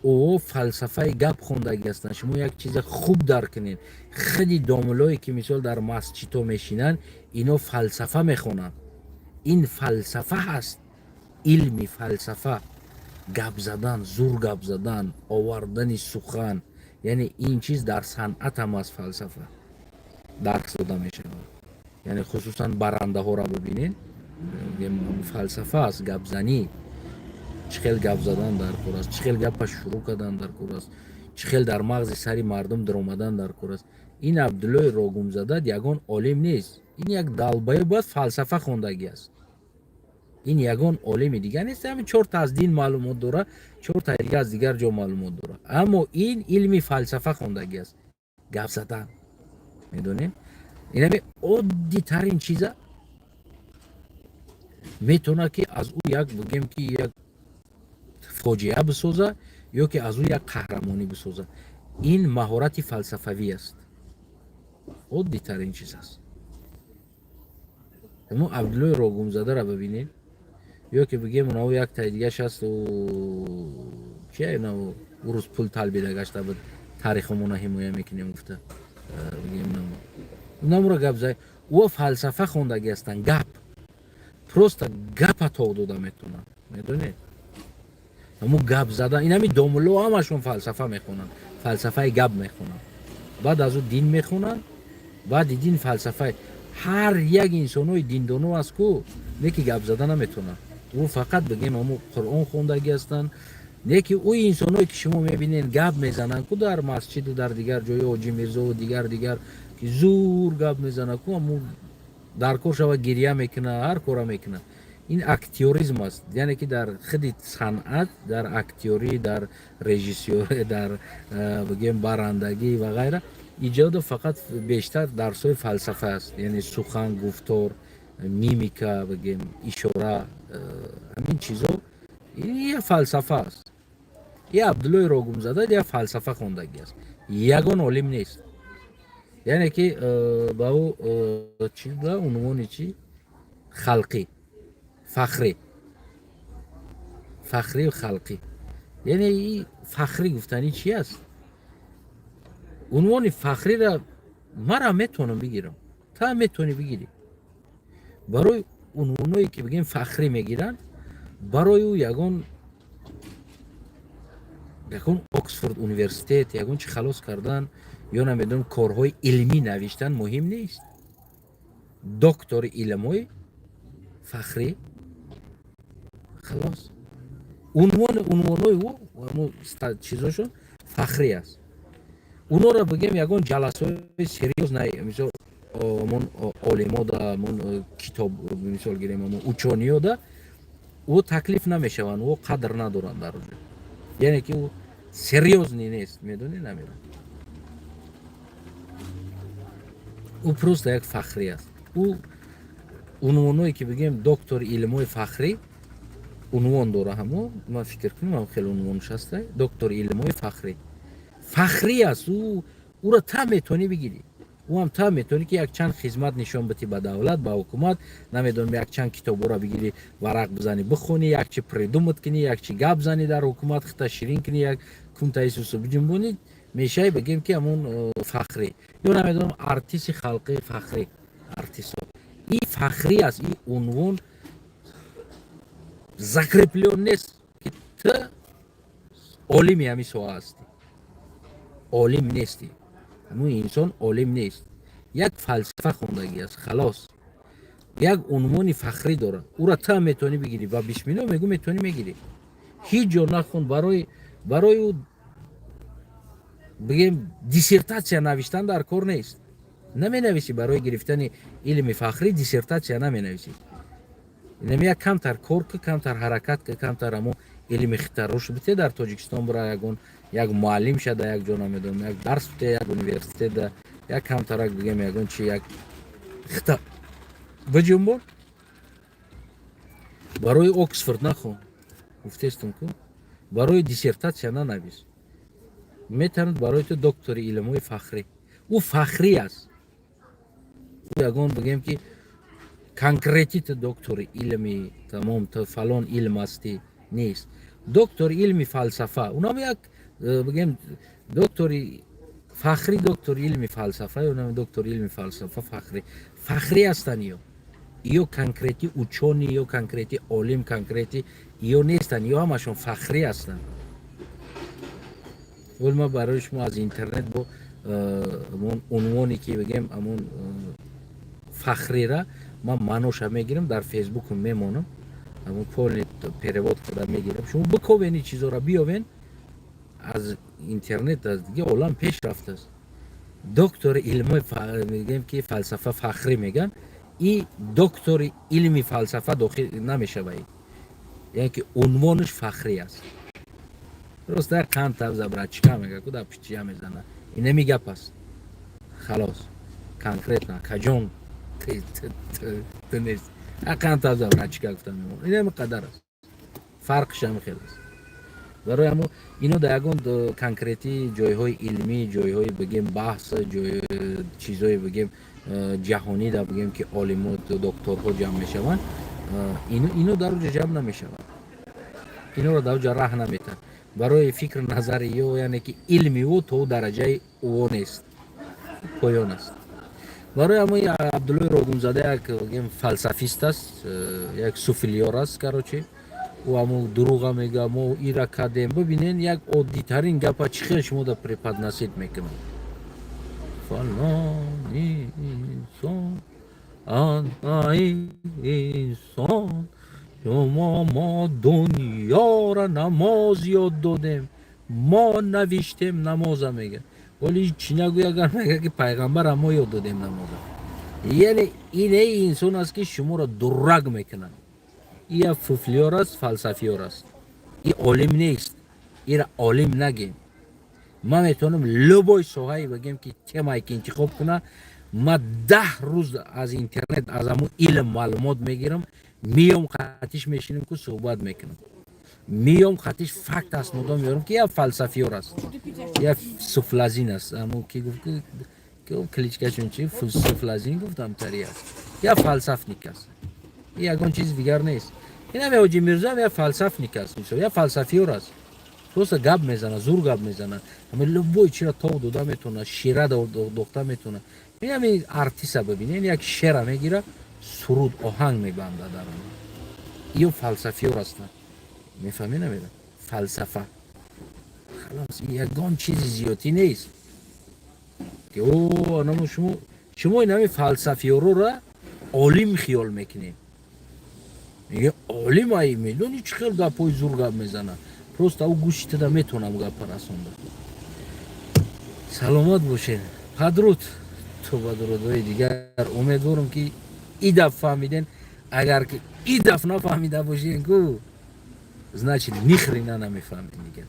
О, фалсафаи гап хондагӣ ҳастанд. Шумо як чиза хуб дарк кунед: худи домулое ки, мисол, дар масҷидҳо мешинанд, ино фалсафа мехонанд. Ин фалсафа ҳаст, илми фалсафа: гап задан, зур гап задан, овардани сухан. Яъне ин чиз дар санъатам аст, фалсафа дарс дода мешавад. Яъне хусусан барандаҳоро бибинед, фалсафа аст гапзанӣ: чӣ хел гап задан дар кор аст, чӣ хел гапа шурӯъ кардан дар кор аст, чӣ хел дар мағзи сари мардум даромадан дар кор аст. Ин Абдуллои рогумзада ягон олим нест, ин як долбоёб бояд фалсафа хондагӣ аст. Ин ягон олими дигар нест. Ҳамин чорта аз дин маълумот дора, чорта дига аз дигар ҷо маълумот дора, аммо ин илми фалсафа хондагӣ аст, гап задан медонем. Инами оддитарин чиза метавонад, ки аз ӯ як, бигем ки, як фоҷиа бисоза ё ки аз ӯ як қаҳрамонӣ бисоза. Ин маҳорати фалсафавӣ аст, оддитарин чиз аст. Мо Абдуллои рогумзадаро бибинем ё ки бигем унав як таи дигаш аст, чи нав урӯз пул талбида гашта буд, таърихамона ҳимоя мекунем гуфта, бигем, намура гап зай. Ӯ фалсафа хондагӣ ҳастанд, гап, просто гапа тог дода метавонанд, медонед, ҳамун гап задан. Инами домулло ҳамашон фалсафа мехонанд, фалсафаи гап мехонанд, баъд аз ӯ дин мехонанд, баъди дин фалсафаи. Ҳар як инсонҳои диндоно аст ку, не ки гап зада наметавонанд. Ӯ фақат, бигем, ҳамун Қуръон хондагӣ ҳастанд. Не ки ӯ инсонҳое ки шумо мебинед, гап мезананд ку дар масҷиду дар дигар ҷои, Ҳоҷи Мирзову дигар дигар, ки зур гап мезанад ку, ҳамун дар кор шава гирья мекунад, ҳар кора мекунад, ин актёризм аст. Яъне ки дар худи санъат, дар актёрӣ, дар режиссёрӣ, дар бигем, барандагӣ ва ғайра, иҷодо фақат бештар дарсҳои фалсафа аст. Яъне сухан, гуфтор, мимика, бигем, ишора, ҳамин чизо, ин як фалсафа аст. И Абдуллои рогумзада як фалсафа хондагӣ аст, ягон олим нест. Яъне ки ба ӯ чи унвони чи, халқӣ, фахрӣ, фахрию халқӣ. Яъне и фахрӣ гуфтанӣ чи аст? Унвони фахрира мара метавонам бигирам, та метавонӣ бигирӣ. Барои унвоное ки, бигем, фахрӣ мегиранд, барои ӯ ягон Оксфорд университет, ягон чи халос кардан ё, намедонам, корҳои илмӣ навиштан муҳим нест. Доктори илмҳои фахрӣ, халос. Унвонҳои ӯ, чизошон фахрӣ аст. Унора, бигем, ягон ҷаласаҳои серьёз, мисол, амон олимода, амон китоб, мисол гирем, амон учёный ёда ӯ таклиф намешаванд, ӯ қадр надоранд дар оҷо. Яъне ки ӯ серьёзный нест, медонӣ, намерад. Ӯ просто як фахрӣ аст. Ӯ унвоное ки, бигем, доктори илмҳои фахрӣ унвон дора, ҳамо ман фикр кунам, хеле унвонш ҳаста, доктори илмҳои фахрӣ, фахрӣ аст. Ӯ ӯро та метавонӣ бигирӣ. Ӯ ҳам та метавонӣ, ки якчанд хизмат нишон битӣ ба давлат, ба ҳукумат, намедонам, якчанд китобҳоро бигирӣ, варақ бизанӣ, бихонӣ, якчи придумать кунӣ, якчи гап занӣ дар ҳукумат, хита ширин кунӣ, як кунтаисусу биҷунбонӣ, мешавӣ, бигем, ки ҳамон фахрӣ ё, намедонам, артиси халқи, фахрӣ артисо. И фахрӣ аст, и унвон закреплён нест, ки ту олими ҳамин соҳа ҳастӣ. Олим нестӣ, ҳамун инсон олим нест, як фалсафа хондагӣ аст, халос, як унвони фахрӣ дорад. Ӯра ту ҳам метавонӣ бигирӣ ва бисмилло мегӯ, метавонӣ мегирӣ. Ҳеҷ ҷо нахон, барои ӯ, бигем, диссертатсия навиштан дар кор нест, наменависӣ. Барои гирифтани илми фахрӣ диссертатсия наменависӣ. Инами як камтар кор ки, камтар ҳаракат ки, камтар ҳамо илми хита рушд бите дар Тоҷикистон, бура ягон як муаллим шада, як ҷо, намедонам, як дарс бите, як университета, як камтарак, бигем, ягон чи, як хита биҷунбон. Барои Оксфорд нахон, гуфтестум ку, барои диссертатсия нанавис. Метавонад барои ту доктори илмҳои фахрӣ. Ӯ фахрӣ аст, ӯ ягон, бигем, ки конкретно ту доктори илми тамом, ту фалон илм ҳастӣ нест. Доктори илми фалсафа, унам як, бигем, доктори фахрӣ, доктори илми фалсафа, унам доктори илми фалсафа фахрӣ, фахрӣ ҳастанд. Ё конкретно учёный, ё конкретно олим, конкретно ё нестанд, ё ҳамашон фахрӣ ҳастанд. Вол ма барои шумо аз интернет бо ҳамон унвоне, ки, бигем, ҳамон фахрира ман маъноша мегирам, дар Фейсбукум мемонам, ҳамон полный перевод карда мегирам. Шумо биковен, ин чизоро биёвен аз интернет, аз дига олам пеш рафтааст. Доктори илми, мегӯем, ки фалсафа фахрӣ меган, и доктори илми фалсафа дохил намешавад, яъне ки унвонаш фахрӣ аст. Просто як қанд тавза брачка мега ку, дар пичия мезана, инами гап аст, халос. Конкретно каҷон ту нест, қанд тавза брачка гуфта мемон, инами қадар аст, фарқш ҳами хел аст. Барои ҳамо ино дар ягон конкретно ҷойҳои илмӣ, ҷойҳои, бигем, баҳс, чизҳое, бигем, ҷаҳонӣ да, бигем, ки олимо, докторҳо ҷамъ мешаванд, ино дар оҷа ҷамъ намешаванд, иноро дар оҷа раҳ наметанд. Барои фикр назари ё, яъне ки илми ӯ то дараҷаи ӯ нест, поён аст. Барои ҳамои Абдуллои Рогунзада як, бигем, фалсафист аст, як суфлёр аст, короче. Ӯ ҳамо дурӯға мега, мо ира кардем. Бибинен, як оддитарин гапа чӣ хел шумо да преподносить мекунад: фалони инсон, инсон, шумо мо дунёра намоз ёд додем, мо навиштем намоза, мега. Вале чӣ нагӯй, агар мега, ки пайғамбара мо ёд додем намоза. Яъне ине инсон аст, ки шуморо дурак мекунад. Я фуфлёр аст, фалсафиёр аст, и олим нест, ира олим нагем. Ман метавонам любой соҳае, бигем, ки темае ки интихоб куна, ма 10 рӯз аз интернет, аз ҳамун илм маълумот мегирам, миём, қатиш мешинем ку, суҳбат мекунам, миём, қатиш факт аснодо меорам, ки я фалсафиёр аст, я суфлазин аст. Ҳамун ки гуфт, кличкашон чи, суфлазин гуфтам, тари аст, я фалсафник аст, ягон чизи дигар нест. Инам Ҳоҷи Мирзоам я фалсафник аст, мисол, я фалсафиёр аст, просто гап мезана, зур гап мезана, ҳама любой чиро тов дода метавона, шира дохта метавона. Инами артиса бибинен, як шера мегира, суруд, оҳанг мебанда дар он. Ё фалсафиёр ҳастанд, мефаҳмӣ, намеда фалсафа, халос, ягон чизи зиёдтӣ нест, ки о анамо шумо инами фалсафиёрора олим хиёл мекунем. Мега олим ай, медони, чӣ хел гапҳои зур гап мезана, просто ӯ гӯши тада метавонам гапа расонда. Саломат бошед, падруд то ба дурудҳои дигар. Умедворам, ки и даф фаҳмиден. Агар ки и даф нафаҳмида бошед ку, значит, ни хрена намефаҳмед дигар.